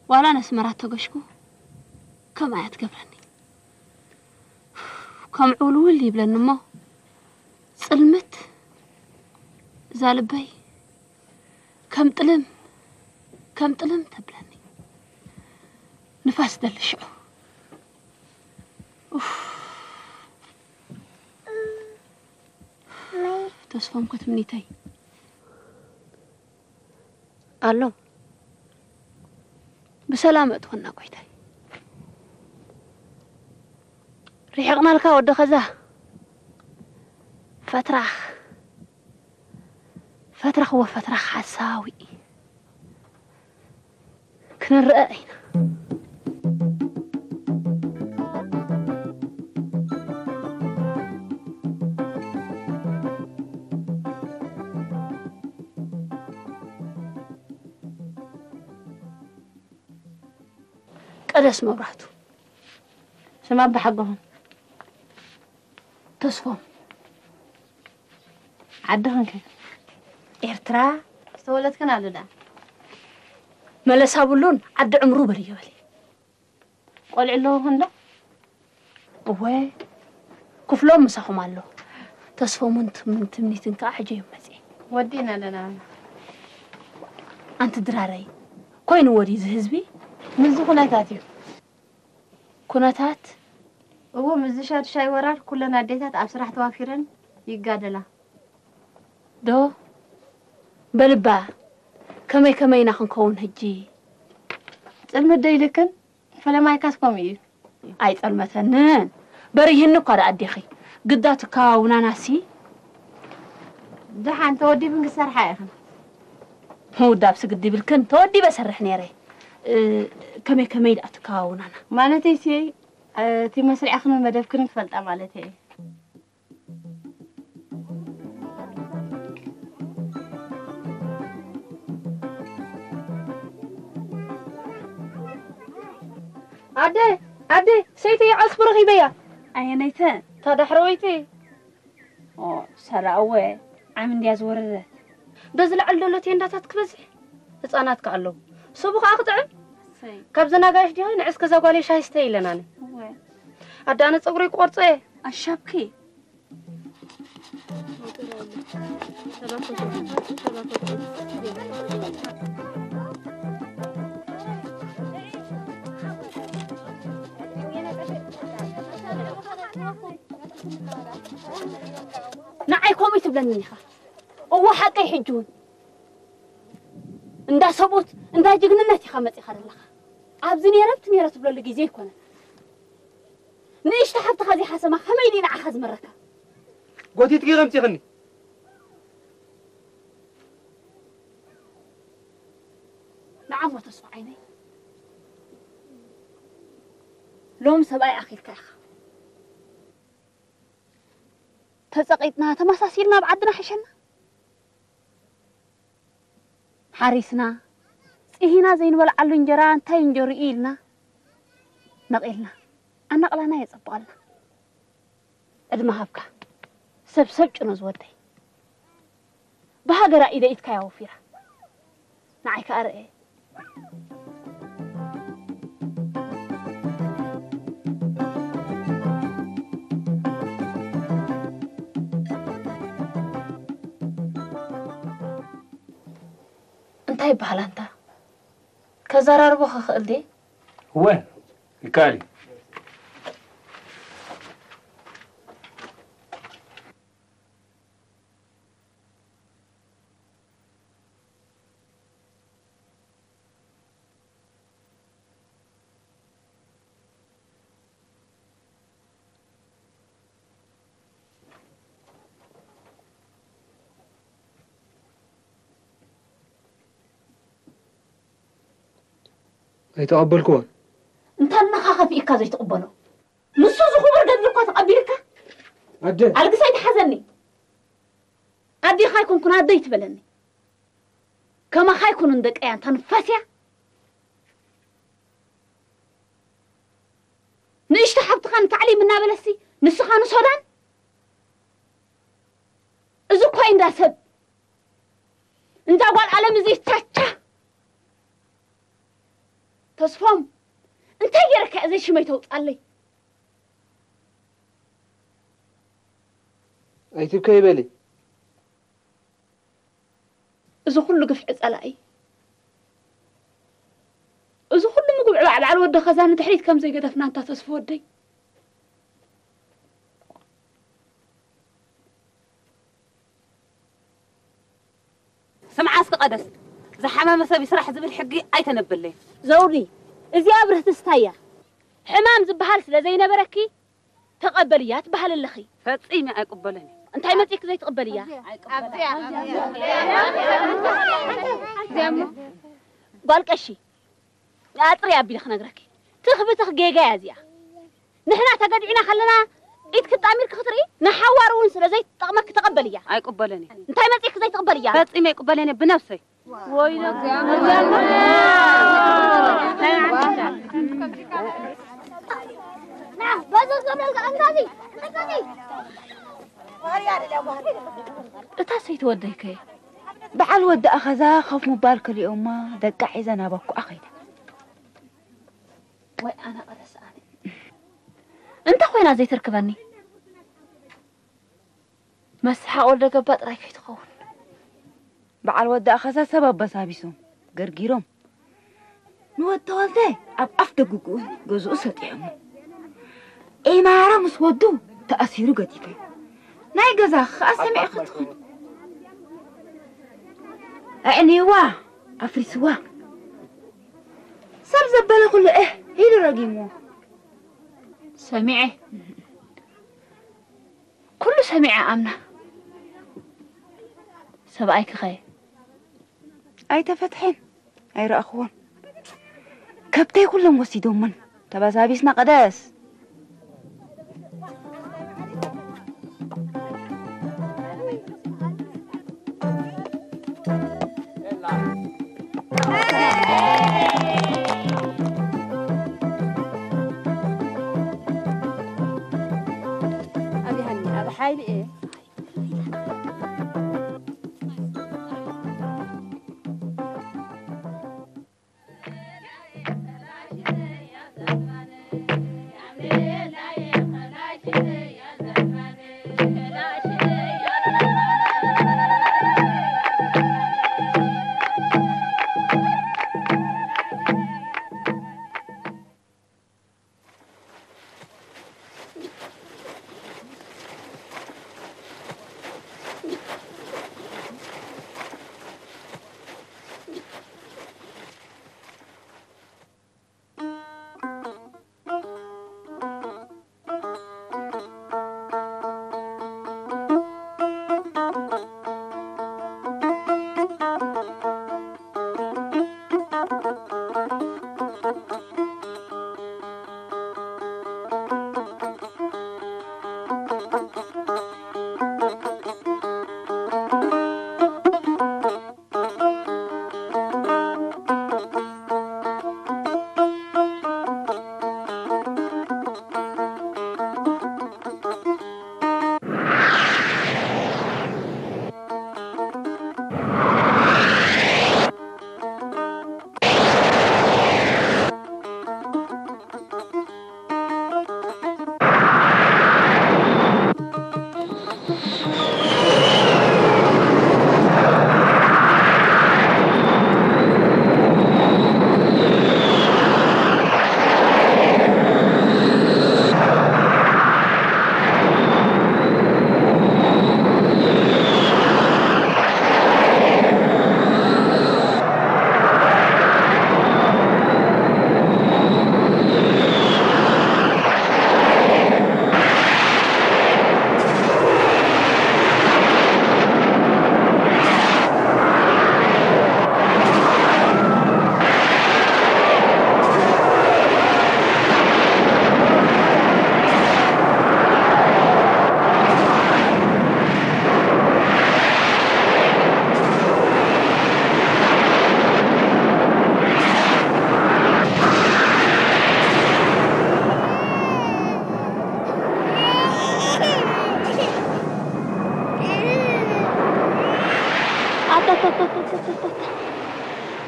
ዋላ ነስመራ ተገሽኩ ከምኣ እያ ትገብረኒ። ከም ዕውልውል ይብለኒ እሞ ጽልምት እዛ ልበይ ከም ጥልም ከም ጥልም ተብለኒ። ንፋስ ደሊ ሽዑ። ኡፍ። ተስፎም ከትምኒተይ ኣሎ። ብሰላም እትኾና ጎይታይ። ርሒቕናልካ ወዲ ኸዛ። ፈትራኽ። ፈትራኽ ወፈትራኽ ሓሳዊ። ክንረአ ኢና። ቀደስ መብራህቱ። ስማ ብሓጎኹም። ተስፎም። ዓድኽን ከ? ኤርትራ። ዝተወለድክን ኣሎ ደኣ? መለሳ ብሉን ዓዲ ዕምሩ በልዮ በሊ። ቆልዑ ኣለውኽን ዶ? እወ፣ ክፍሎም ምሳኹም ኣሎ። ተስፎምን ትም-፣ ትምኒትን ከኣ ሕጂ እዮም መጺኦም። ወዲእና ኣለና። ኣንቲ ድራረይ፣ ኮይንዎ ድዩ እዚ ህዝቢ? ምስዚ ኩነታት እዩ። ኩነታት? እዎ፣ ምስዚ ሻድሻይ ወራር ኩለን ኣዴታት ኣብ ስራሕ ተዋፊረን ይጋደላ። ዶ? በልባ፣ ከመይ ከመይ ኢና ክንከውን ሕጂ? ጽልምት ዶ ኢልክን? ፈለማይካስ ከምኡ እዩ። ኣይጸልመተንን። በሪህኒ እኳ ደኣ ኣዴኺ። ግዳ ትከዋውናናሲ? ደሓን ተወዲብን ክሰርሓ ኢኽን። ምውዳብሲ ግዲ ይብልክን። ተወዲበ እሰርሕ ነይረ። እ፣ ከመይ ከመይ ደኣ ትከዋውናና? ማለተይሲ፣ እ፣ እቲ መስርዕኽንን መደብክንን ክፈልጣ ማለተይ እየ። ኣደ፣ ኣደ፣ ሰይተይ ዓስቡ ረኺበያ። ኣየነይተ? እታ ዳሕረወይቲ። ኦ፣ ሰራእወ፣ ዓሚ እንድያ ዝወረደ። በዚ ላዕሊ ዘሎ ቴንዳታት ክበዝሕ፣ ህጻናት ከኣ ኣለዉ። ሰቡ ከኣ ክጥዕም። እሰይ። ካብዘን ኣጋይሽ ዲኺ ንዕስ ከዛ ጓለይ ሻሂ ስተይ ኢለናኒ። እወ። ኣደ፣ ኣነ ጸጉረይ ክቆርጾ እየ። ኣሻብኪ። ንዓይ ከምኡ ትብለኒ ኢኻ። እወ፣ ሓቀይ። ሕጂ እውን እንዳ ሰብኡት፣ እንዳ ጅግንነት ኢኻ መጺኻ ዘለኻ። ኣብዚ ነይረ፣ ኣብቲ ነይረ ትብለሉ ግዜ ኣይኮነን። ንእሽቶ ሓፍትኻ ዘይሓሰማ ከመይ ድዩ ንዓኻ ዝመረካ? ጎቲት ገይረ ኣምጺኽኒ። ንዓሞ ተስፋ ዓይነይ፣ ሎም ሰብኣይ ኣኺልካ ኢኻ። ተጸቒጥና፣ ተመሳሲልና ኣብ ዓድና ሕሸና። ሓሪስና፣ ጽሂና ዘይንበልዓሉ እንጀራ እንታይ እንጀርኡ ኢልና፣ ነቒልና፣ ኣናቕላና የጸብቐልና። ዕድመ ሃብካ፣ ሰብ ሰብ ጭኖ ዝወደይ። ብሃገራ ኢደ ኢድካ እያ ወፊራ። ንዓይ ከኣ ርኤ። እንታይ ይበሃል ኣንታ? ከዘራርቦ ክኽእል ድየ? እወ፣ ይከኣል እዩ። ኣይተቐበልክዎን። እንታ እናኻ ከፊእካ ዘይትቕበሎ? ንሱ እዚ ክቡር ገድሊ እኳ ተቐቢልካ? ኣደ። ኣልግስ ኣይትሓዘኒ። ኣዴኻ ኣይኮንኩን ኣደይ ትበለኒ። ከማኻ ኣይኮኑን ደቀይ ኣንታ ንፋስያ። ንእሽቶ ሓብትኻ ንታዕሊም እናበለሲ ንስኻ ንሶዳን። እዚ እኮ እዩ እንዳ ሰብ። እንዳ ጓል ዓለም እዚ ቻቻ። ተስፎም፣ እንታይ ገይረካ እዚ ሽመይ ተውጻለይ? ኣይትብከይ በሊ። እዚ ኩሉ ግፍዒ ጸላኢ፣ እዚ ኩሉ ምጉብዕባዕ በዓል ወዲ ኸዛ ንድሕሪት ከም ዘይገደፍና እንታ ተስፉ ወደይ። ስምዓ እስኪ ቀደስ፣ ዝሓመመ ሰብ ይስራሕ ዝብል ሕጊ ኣይተነብለይ። ዘውዲ፣ እዚኣ ብርህቲ ስታያ። ሕማም ዝበሃል ስለ ዘይነበረኪ ተቐበልያ ትበሃል ኣለኺ። ፈጺመ ኣይቅበልን እየ። እንታይ መጺእኪ ዘይትቕበልያ? ጓል ቀሺ፣ ኣጽሪ ኣቢለ ክነግረኪ። ትኽ ብትኽ ጌጋ እያ እዚኣ። ንሕና ተገዲዕና ከለና ኢድኪ ኣጣሚርኪ ክትርኢ፣ ንሓዋሩ እውን ስለ ዘይትጠቕመኪ ተቐበልያ። ኣይቅበልን እየ። እንታይ መጺእኪ ዘይትቕበልያ? ፈጺመ ኣይቅበልን እየ ብነብሰይ። ወይለኩም። እታ ሰይቲ ወደይ ከ? በዓል ወዲ ኣኸዛ ኮፍ ምባል ከሊኦማ ደቃ ሒዘ ናብ ኣኩዓ ከይዳ። ወይ ኣነ ቀደስ ኣነ። እንተ ኮይና ዘይትርክበኒ? መስሓቕ ወልደ ገባ ጥራይ ከይትኸውን። በዓል ወዲ ኣኸዛ ሰብ ኣበሳቢሶም፣ ገርጊሮም። ንወዲ ተወልደ ኣብ ኣፍ ደጉ ገዝኡ ሰጢሖሞ። ኤማረ ምስ ወዱ ተኣሲሩ ገዲፈ። ናይ ገዛ ኸኣ ሰሚዕኺ ትኾኒ። ኣዕንይዋ፣ ኣፍሪስዋ። ሰብ ዘበለ ኩሉ እህ ኢሉ ረጊምዎ። ሰሚዐ። ኩሉ ሰሚዐ ኣምና። ሰብኣይኪ ኸ? ኣይተፈትሐን፣ ኣይረኣኽዎን። ከብተይ ኩሎም ወሲዶመን። ተበሳቢስና ቀደስ። ኣብ ሓይሊ እየ።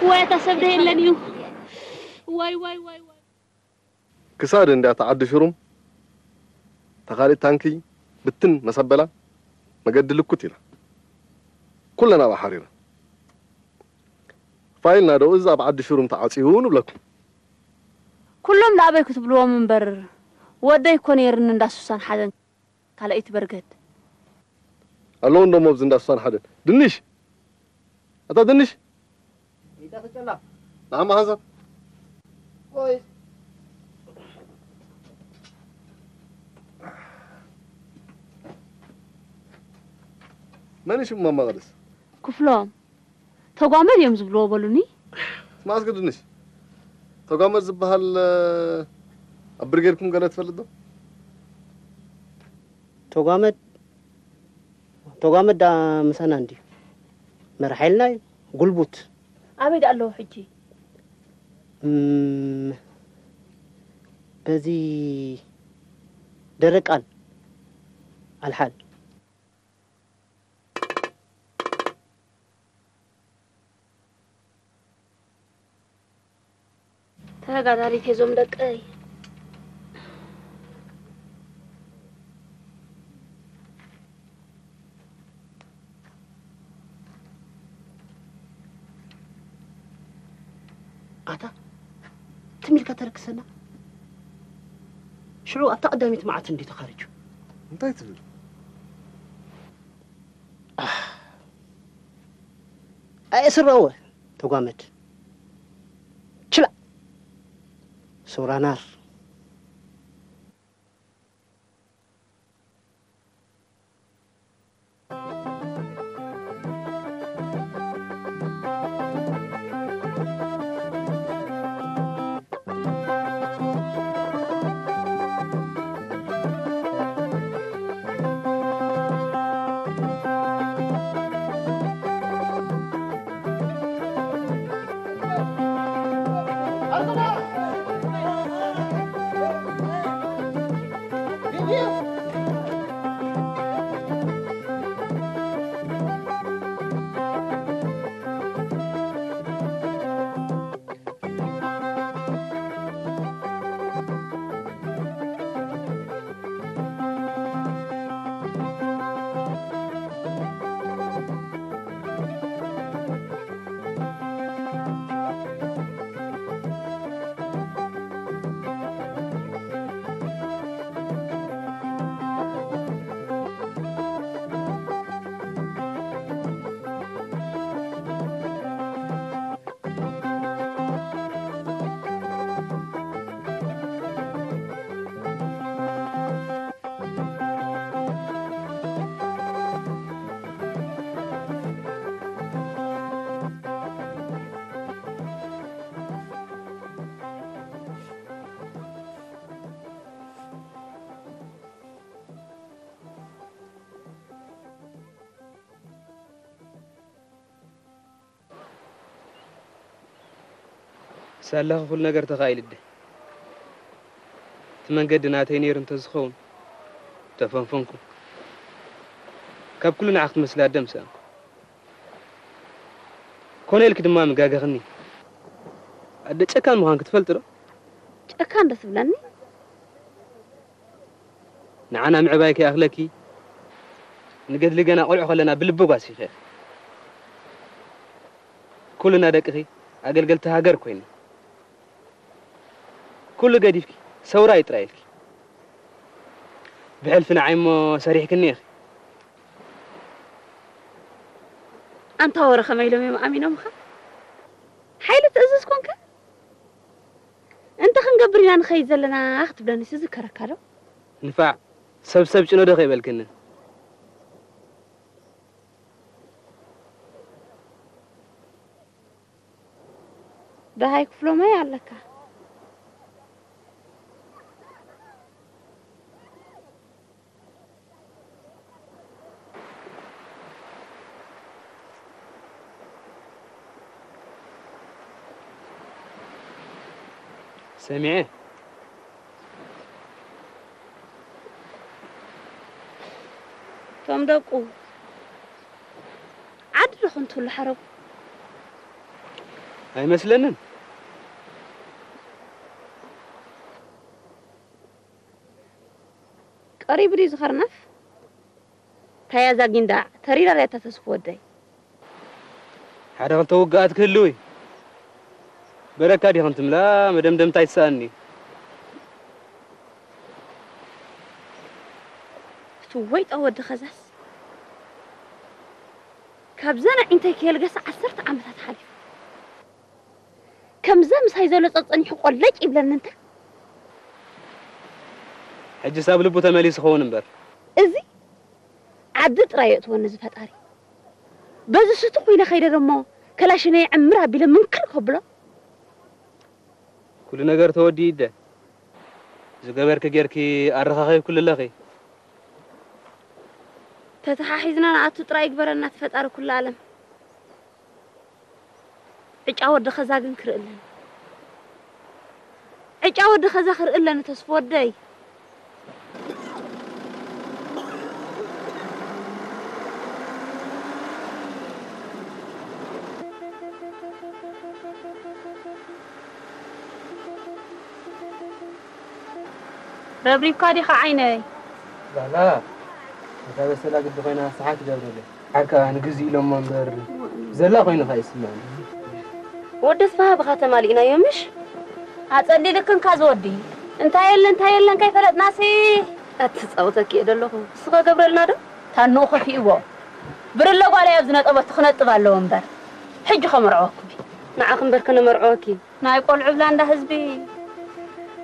ዋይ፣ እታ ሰብ ዶ የለን እዩ? ዋይ፣ ዋይ፣ ዋይ፣ ዋይ። ክሳድ እንድያ እታ ዓዲ ሽሩም፣ እታ ካልእ ታንኪ ብትን መሰበላ፣ መገዲ ልኩት ኢላ። ኩለን ኣብኣ ሓሪረን። ፋይልና ዶ እዚ ኣብ ዓዲ ሽሩም ተዓጽዩ ንብለኩም? ኩሎም ንኣበይ ክትብልዎም እምበር፣ ወደይ እኮ ነይርኒ እንዳ ሱሳን ሓደን ካልኣይቲ በርገድ። ኣለዉ እንዶ ሞብዚ እንዳ ሱሳን ሓደን። ድንሽ! ኣታ ድንሽ! ንዓማ ሃዛ። መን እዩ ሽሙ ማማ ቅድስ? ክፍሎም። ተጓመድ እዮም ዝብልዎ በሉኒ። ስማዕ እስኪ ድንሽ፣ ተጓመድ ዝበሃል ኣብ ብርጌድኩም ገለ ትፈልጥ ዶ? ተጓመድ ተጓመድ ዳ ምሳና እንድዩ መርሓ ኢልና እዩ ጉልቡት። ኣበይ ደኣ ኣለዉ ሕጂ? እም፣ በዚ ደረቃን ኣልሓል። ተጋዳሊት እዞም ደቀይ። ኣታ ትም ኢልካ ተረክሰና። ሽዑ ኣብታ ቀዳሚት መዓት እንዲ ተኻርጁ። እንታይ ትብል? ኣየስራወ ተጓመድ ችላ ሶራናር። ሳላኺ ኩሉ ነገር ተኻኢሉ እደ። እቲ መንገዲ ናተይ ነይሩ እንተዝኸውን ተፈንፈንኩ። ካብ ኩሉ ንዓኺ ክትመስሊ ኣደ ምሰኣንኩ። ኮነ ኢልኪ ድማ ምጋገኽኒ። ኣደ ጨካን ምዃንኪ ትፈልጢ ዶ? ጨካን ዶ ትብለኒ? ንዓና ምዕባይ ከይኣኽለኪ ንገድሊ ገና ቆልዑ ከለና ብልቢ ጓሲኺ። ኩልና ደቅኺ ኣገልገልቲ ሃገር ኮይና ኩሉ ገዲፍኪ ሰውራ እዩ ጥራይ ኢልኪ። ብሕልፊ ንዓይ እሞ ሰሪሕክኒ ኢኺ። ኣንታ ወረ ከመይ ኢሎም እዮም ኣሚኖምኻ? ሓይሊ ትእዝዝ ኮንካ? እንተ ክንገብር ኢና ንኸይድ ዘለና ክትብለኒስ ዝከረካ ዶ? ንፋዕ ሰብ ሰብ ጭኖ ዶ ከይበልክንን? ደሃይ ክፍሎመይ ኣለካ። ሰሚዐ። እቶም ደቁ ዓዲ ዶ ክንትህሉ ሓረጉ? ኣይመስለንን። ቀሪቡ ድዩ ዝኸርናፍ? ታያ ዛጊንዳ ተሪራ ሪያታ ተስፉ ወደይ። ሓደ ክልተ ውግኣት ክህልው እዩ። በለካ ዲኽን ትምላ መደምደምታ ይትሰኣኒ። እቲ ወይጦ ወዲ ኸዛስ ካብዘን ኣዒንተይ ከየልገሰ ዓሰርተ ዓመታት ሓሊፉ። ከምዛ ምሳይ ዘሎ ጸጸኒሑ ቆለጭ ይብለኒ እንተ። ሕጅስ ኣብ ልቡ ተመሊሱ ክኸውን እምበር። እዚ ዓዲ ጥራይ የእትወኒ እዚ ፈጣሪ። በዚ ስቱ ኮይነ ከይደ ደሞ ከላሽነይ ዕምር ኣቢለ ምንክር ከብሎ። ኩሉ ነገር ተወዲኡ ይደ። ዝገበርኪ ጌርኪ ኣረኻኺብኩሉ ኣለኺ። ተተሓሒዝና ንኣቱ ጥራይ ይግበረና እቲ ፈጣሪ ኩሉ ዓለም። ዕጫ ወዲ ኸዛ ግን ክርኢ ኣለኒ። ዕጫ ወዲ ኸዛ ክርኢ ኣለኒ ተስፉ ወደይ። ረብሪብካ ዲኻ ዓይነይ? ላላ፣ እታ በሰላ ግዲ ኮይና ሰሓት ይገብረለይ። ሓርካ ንግዚ ኢሎሞ እምበር ዘላ ኮይኑ ከኣ ይስምዐኒ። ወደስ ብሃብኻ ተማሊእናዮ ምሽ? ኣጸሊልክንካ ዝወዲ። እንታይ የለ እንታይ የለን ከይፈለጥናሲ። ኣትጻወተኪ እየ ደለኹ። እስኸ ገብረልና ዶ? ታንኡ ከፊእዎ። ብርለ ጓለይ ኣብ ዝነጠበቱ ክነጥብ ኣለዎ እምበር። ሕጂ ከመርዕወኩም እዩ። ንዓኺ እምበር ከነመርዕወኪ። ናይ ቆልዑ ብላንዳ ህዝቢ።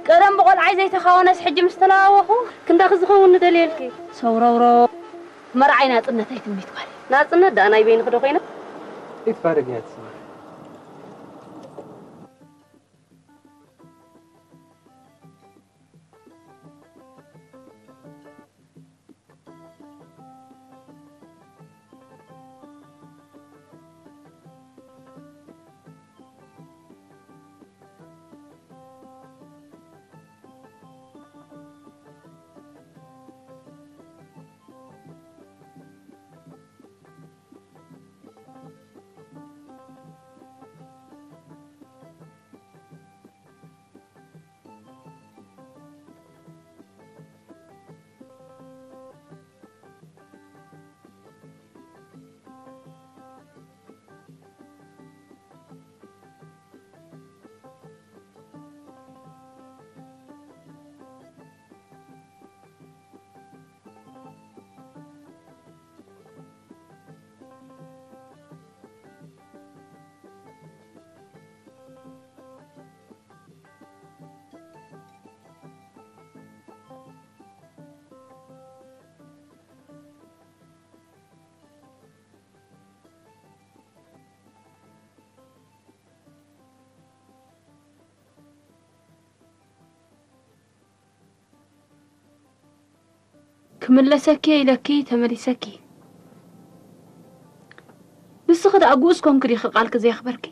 ቀደም ብቆልዓይ ዘይተኻወነስ ሕጂ ምስ ተለዋወኹ። ክንዳኺ ዝኸውን ንደልየልኪ። ሰውረውሮ። መርዓይ ናጽነተይ ትምኒት ጓለይ። ናጽነት ደኣ ናይ በይንኺ ዶ ኮይና? ይትፋረግ እያ ትስምዕ። ክምለሰኪ ኢለኪ ተመሊሰኪ። ንስኺ ደኣ ግኡዝ ኮንኪ ዲኺ ቃልኪ ዘየኽበርኪ?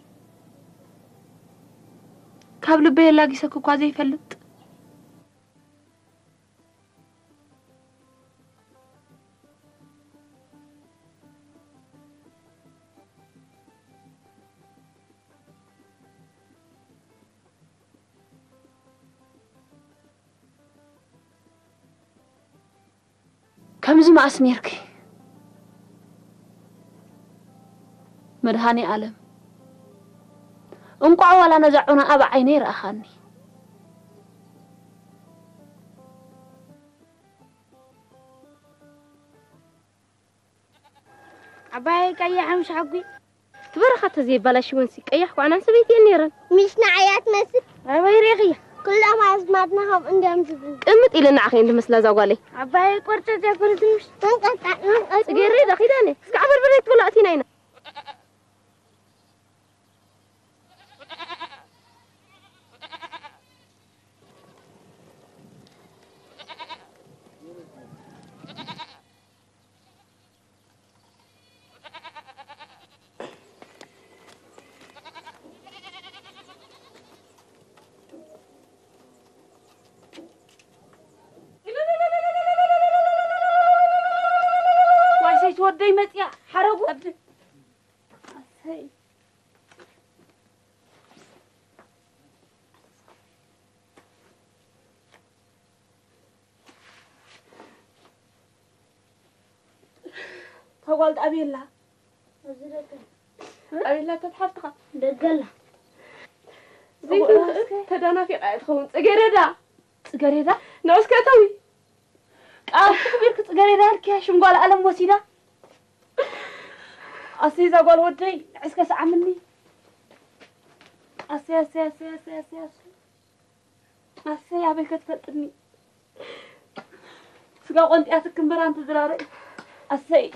ካብ ልበይ ኣላጊሰኪ እኳ ዘይፈልጥ። ከምዚ መኣስ ኔርኪ? መድሃኔ ኣለም፣ እንቋዕ ዋላ ነዛ ዑና ኣብ ዓይነይ ረኣኻኒ። ዓባየይ ቀያሕ ምሽ ሓጉ። ትበረኻ ተዘይባላሽወንሲ ቀያሕ ኳዕናን ሰበይቲ እየን ነይረን። ምሽ ንዓያ ትመስል። ኣበይ ርኢኽያ? ኩሎም ኣዝማድና ከምኡ እንድዮም ዝብሉ። ቅምጥ ኢለ ንዓኸ እንድመስላ እዛ ጓለይ። ዓባየይ ቆርጨጭ ኣይኮነትን ምሽ? ተንቀጣ-፣ ተንቀጣ-፣ ጽጌረዳ ኪዳነ፣ እስከ ዓበርበረይ ትብሉ ኣቲና ኢና። ዋይ ሰይቲ ወደይ መጽያ ሓረጉ። ኣሰይ። ጓል ኣቤላ። ኣብዚ ደገ። ኣቤላ ተትሓፍትኻ። ደገ ኣላ። ዘይትኽእል ተዳናፊቓ እያ ትኸውን። ጽጌረዳ። ጽጌረዳ? ንዑ እስከ እተዊ። ቃል ክቢርክ ጽጌረዳ ኢልክያ ሽም ጓል ኣለም ወሲዳ። ኣሰይ እዛ ጓል ወደይ፣ ንዕስከ ሰዓምኒ። ኣሰይ፣ ኣሰይ፣ ኣሰይ፣ ኣሰይ፣ ኣሰይ፣ ኣሰይ። ኣሰይ፣ ኣበይ ከ ትፈልጥኒ? ስጋ ቆንጢያትክ እምበር ኣንቲ ዝራረይ። ኣሰይ።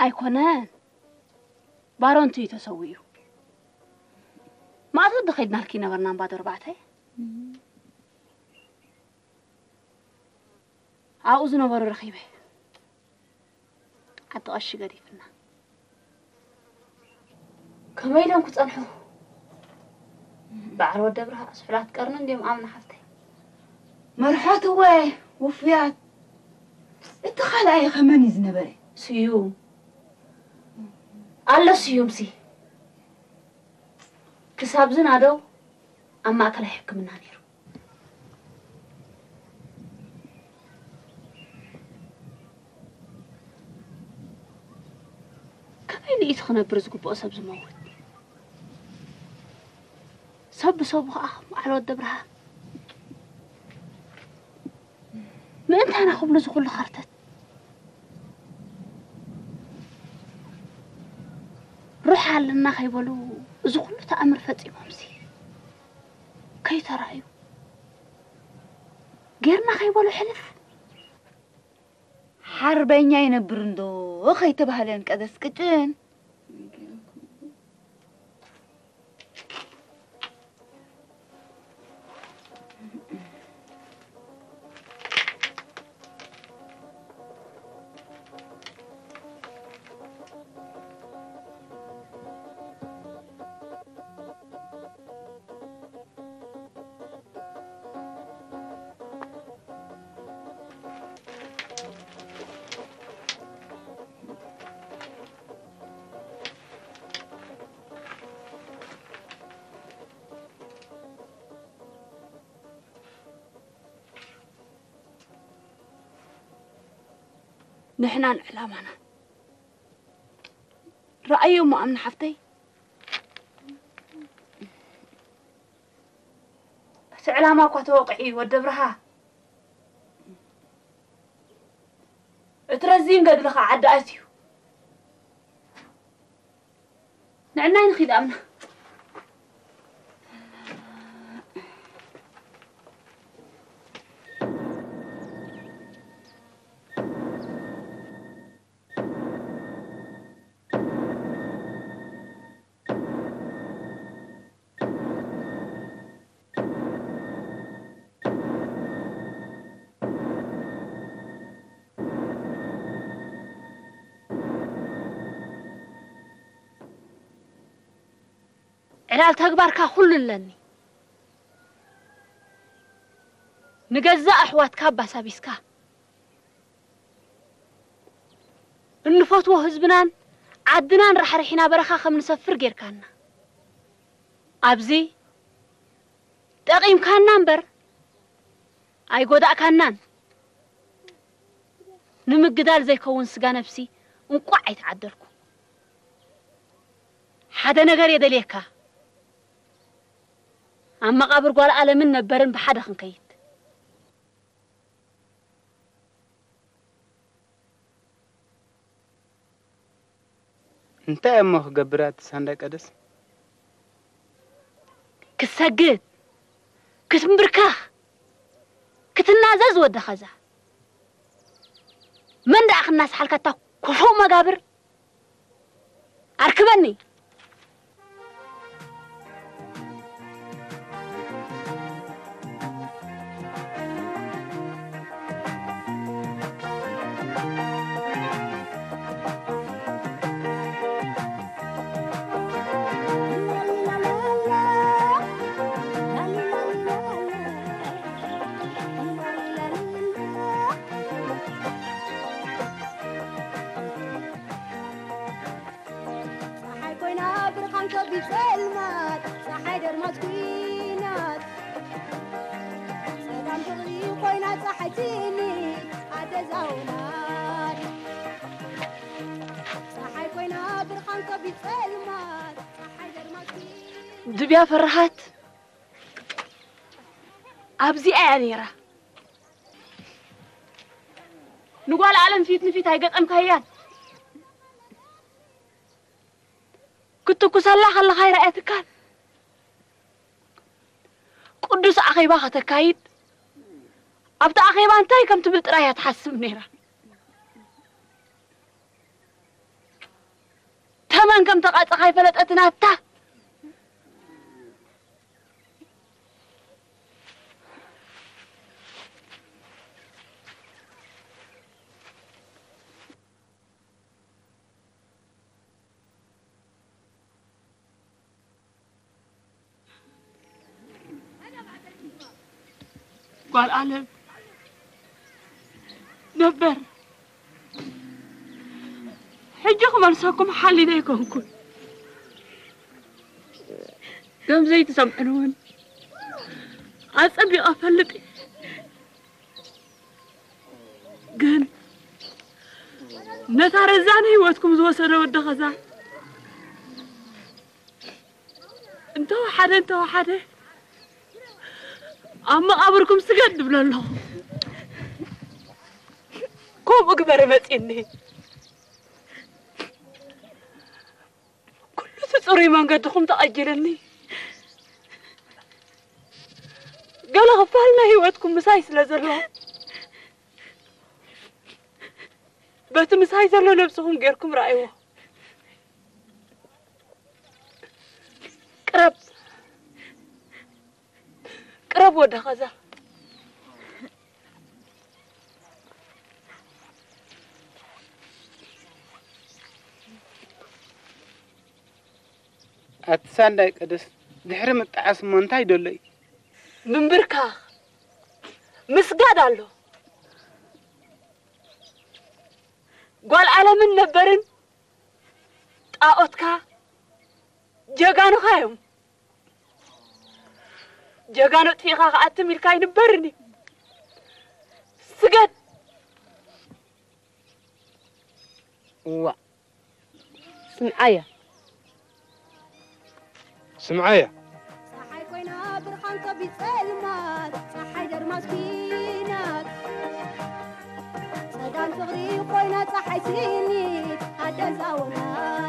ኣይኮነን። ባሮንቱ እዩ ተሰዊኡ። ማእቶት ዶ ከይድናልኪ ነበርና እምባ ዶ ኣርባዕተ? ኣብኡ ዝነበሩ ረኺበ። ዓዲ ቀሺ ገዲፍና። ከመይ ኢሎም ክጸንሑ? በዓል ወዲ ኣብርሃ ስሑላት ቀርኒ እንድዮም ኣምና ሓፍተይ። መርሖትወ ውፉያት። እቲ ካልኣይ ከ መን እዩ ዝነበረ? ስዩም። ኣሎ ስዩምሲ። ክሳብ ዝናደው ኣብ ማእከላይ ሕክምና ነይሩ። ከመይ ኢሉ እዩ ክነብር ዝግብኦ ሰብ ዝመውት? ሰብ ብሰቡ ኸኣ ከም በዓል ወዲ ኣብርሃ። ምእንታና ክብሉ እዚ ኩሉ ኸርተት። ሩሕ ኣለና ከይበሉ እዚ ኩሉ ተኣምር ፈጺሞምሲ ከይተራእዩ። ጌርና ከይበሉ ሕልፍ። ሓርበኛ ይነብር እንዶ ከይተባህለን ቀደስ ቅጭን። ንሕናን ዕላማናን። ረኣዮ እሞ ኣምና ሓፍተይ። እቲ ዕላማ እኳ ተወቒዑ እዩ ወዲ ኣብርሃ። እቲ ረዚን ገድሊ ኸዓ ዓዲ ኣትዩ። ንዕናይ ንኺድ ኣምና። ያል ተግባርካ ኩሉ ኣለኒ። ንገዛእ ኣሕዋትካ ኣባሳቢስካ፣ እንፈትዎ ህዝብናን ዓድናን ራሕሪሕና በረኻ ከም ንሰፍር ጌርካና። ኣብዚ ጠቒምካና እምበር ኣይጎዳእካናን። ንምግዳል ዘይከውን ስጋ ነፍሲ እንቋዕ ኣይተዓደልኩ። ሓደ ነገር የደልየካ። ኣብ መቓብር ጓል ኣለምን ነበርን ብሓደ ክንከይድ። እንታይ እሞ ክገብር ኣቲ ሳንዳይ ቀደስ? ክሰግድ፣ ክትምብርከኽ፣ ክትናዘዝ ወዲ ኸዛ። መን ደኣ ክናስሓልካ እታ ክፉእ መጋብር? ኣርክበኒ። ፀሓይ ኮይና ብርሃን ከቢድ ፀልማት፣ ፀሓይ ደርማት ኲናት፣ ፀዳም ፍቕሪ ኮይና ፀሓይ ትኒ ኣደዛውናት። ፀሓይ ኮይና ብርሃን ከቢድ ፀልማት፣ ፀሓይ ደርማት ኲናት። ድብያ ፈራሃት ኣብዚኣ እያ ነይራ። ንጓል ኣለም ፊት ንፊት ኣይገጠምካያን። ክትኩሰላ ከለኻ ኣይረኣየትካን። ቅዱስ ኣኼባ ከተካይድ ኣብቲ ኣኼባ እንታይ ከም ትብል ጥራይ እያ ትሓስብ ነይራ። ተመን ከም ተቓጸኻ ኣይፈለጠትን ኣታ። ጓል ኣለም ነበር ሕጂ ክመልሰኩም ሓሊነ ኣይኮንኩን። ከም ዘይትሰምዕን እውን ኣጸቢቐ እፈልጥ እየ። ግን ነታ ረዛነ ህይወትኩም ዝወሰደ ወዲ ኸዛ እንተወሓደ እንተወሓደ ኣብ መቓብርኩም ስገድ እብሎ ኣለኹ። ከምኡ ግበረ መጺኒ። ኩሉ እቲ ጽሩይ መንገድኹም ተቐይርኒ። ገለ ክፋል ናይ ህይወትኩም ምሳይ ስለ ዘሎ በቲ ምሳይ ዘሎ ነብስኹም ጌርኩም ረኣይዎ። ቅረብ ቅረብ ወዲ ኸዛ። ኣቲ ሳንዳይ ቀደስ ድሕሪ ምጣዓስ እሞ እንታይ ደሎ እዩ? ምንብርካኽ ምስጋድ ኣሎ። ጓል ኣለምን ነበርን ጣዖትካ ጀጋኑኻ እዮም። ጀጋኑ ኣጥፊእኻ ክኣትም ኢልካ ኣይንበርን እዩ። ስገድ። እዋ ስምዓያ ስምዓያ ፀሓይ ኮይና ብርሃን ከቢድ ፀልማት፣ ፀሓይ ደርማስ ኲናት፣ ፀዳል ፍቕሪ ኮይና ፀሓይ ስኒት ኣደዛውናት።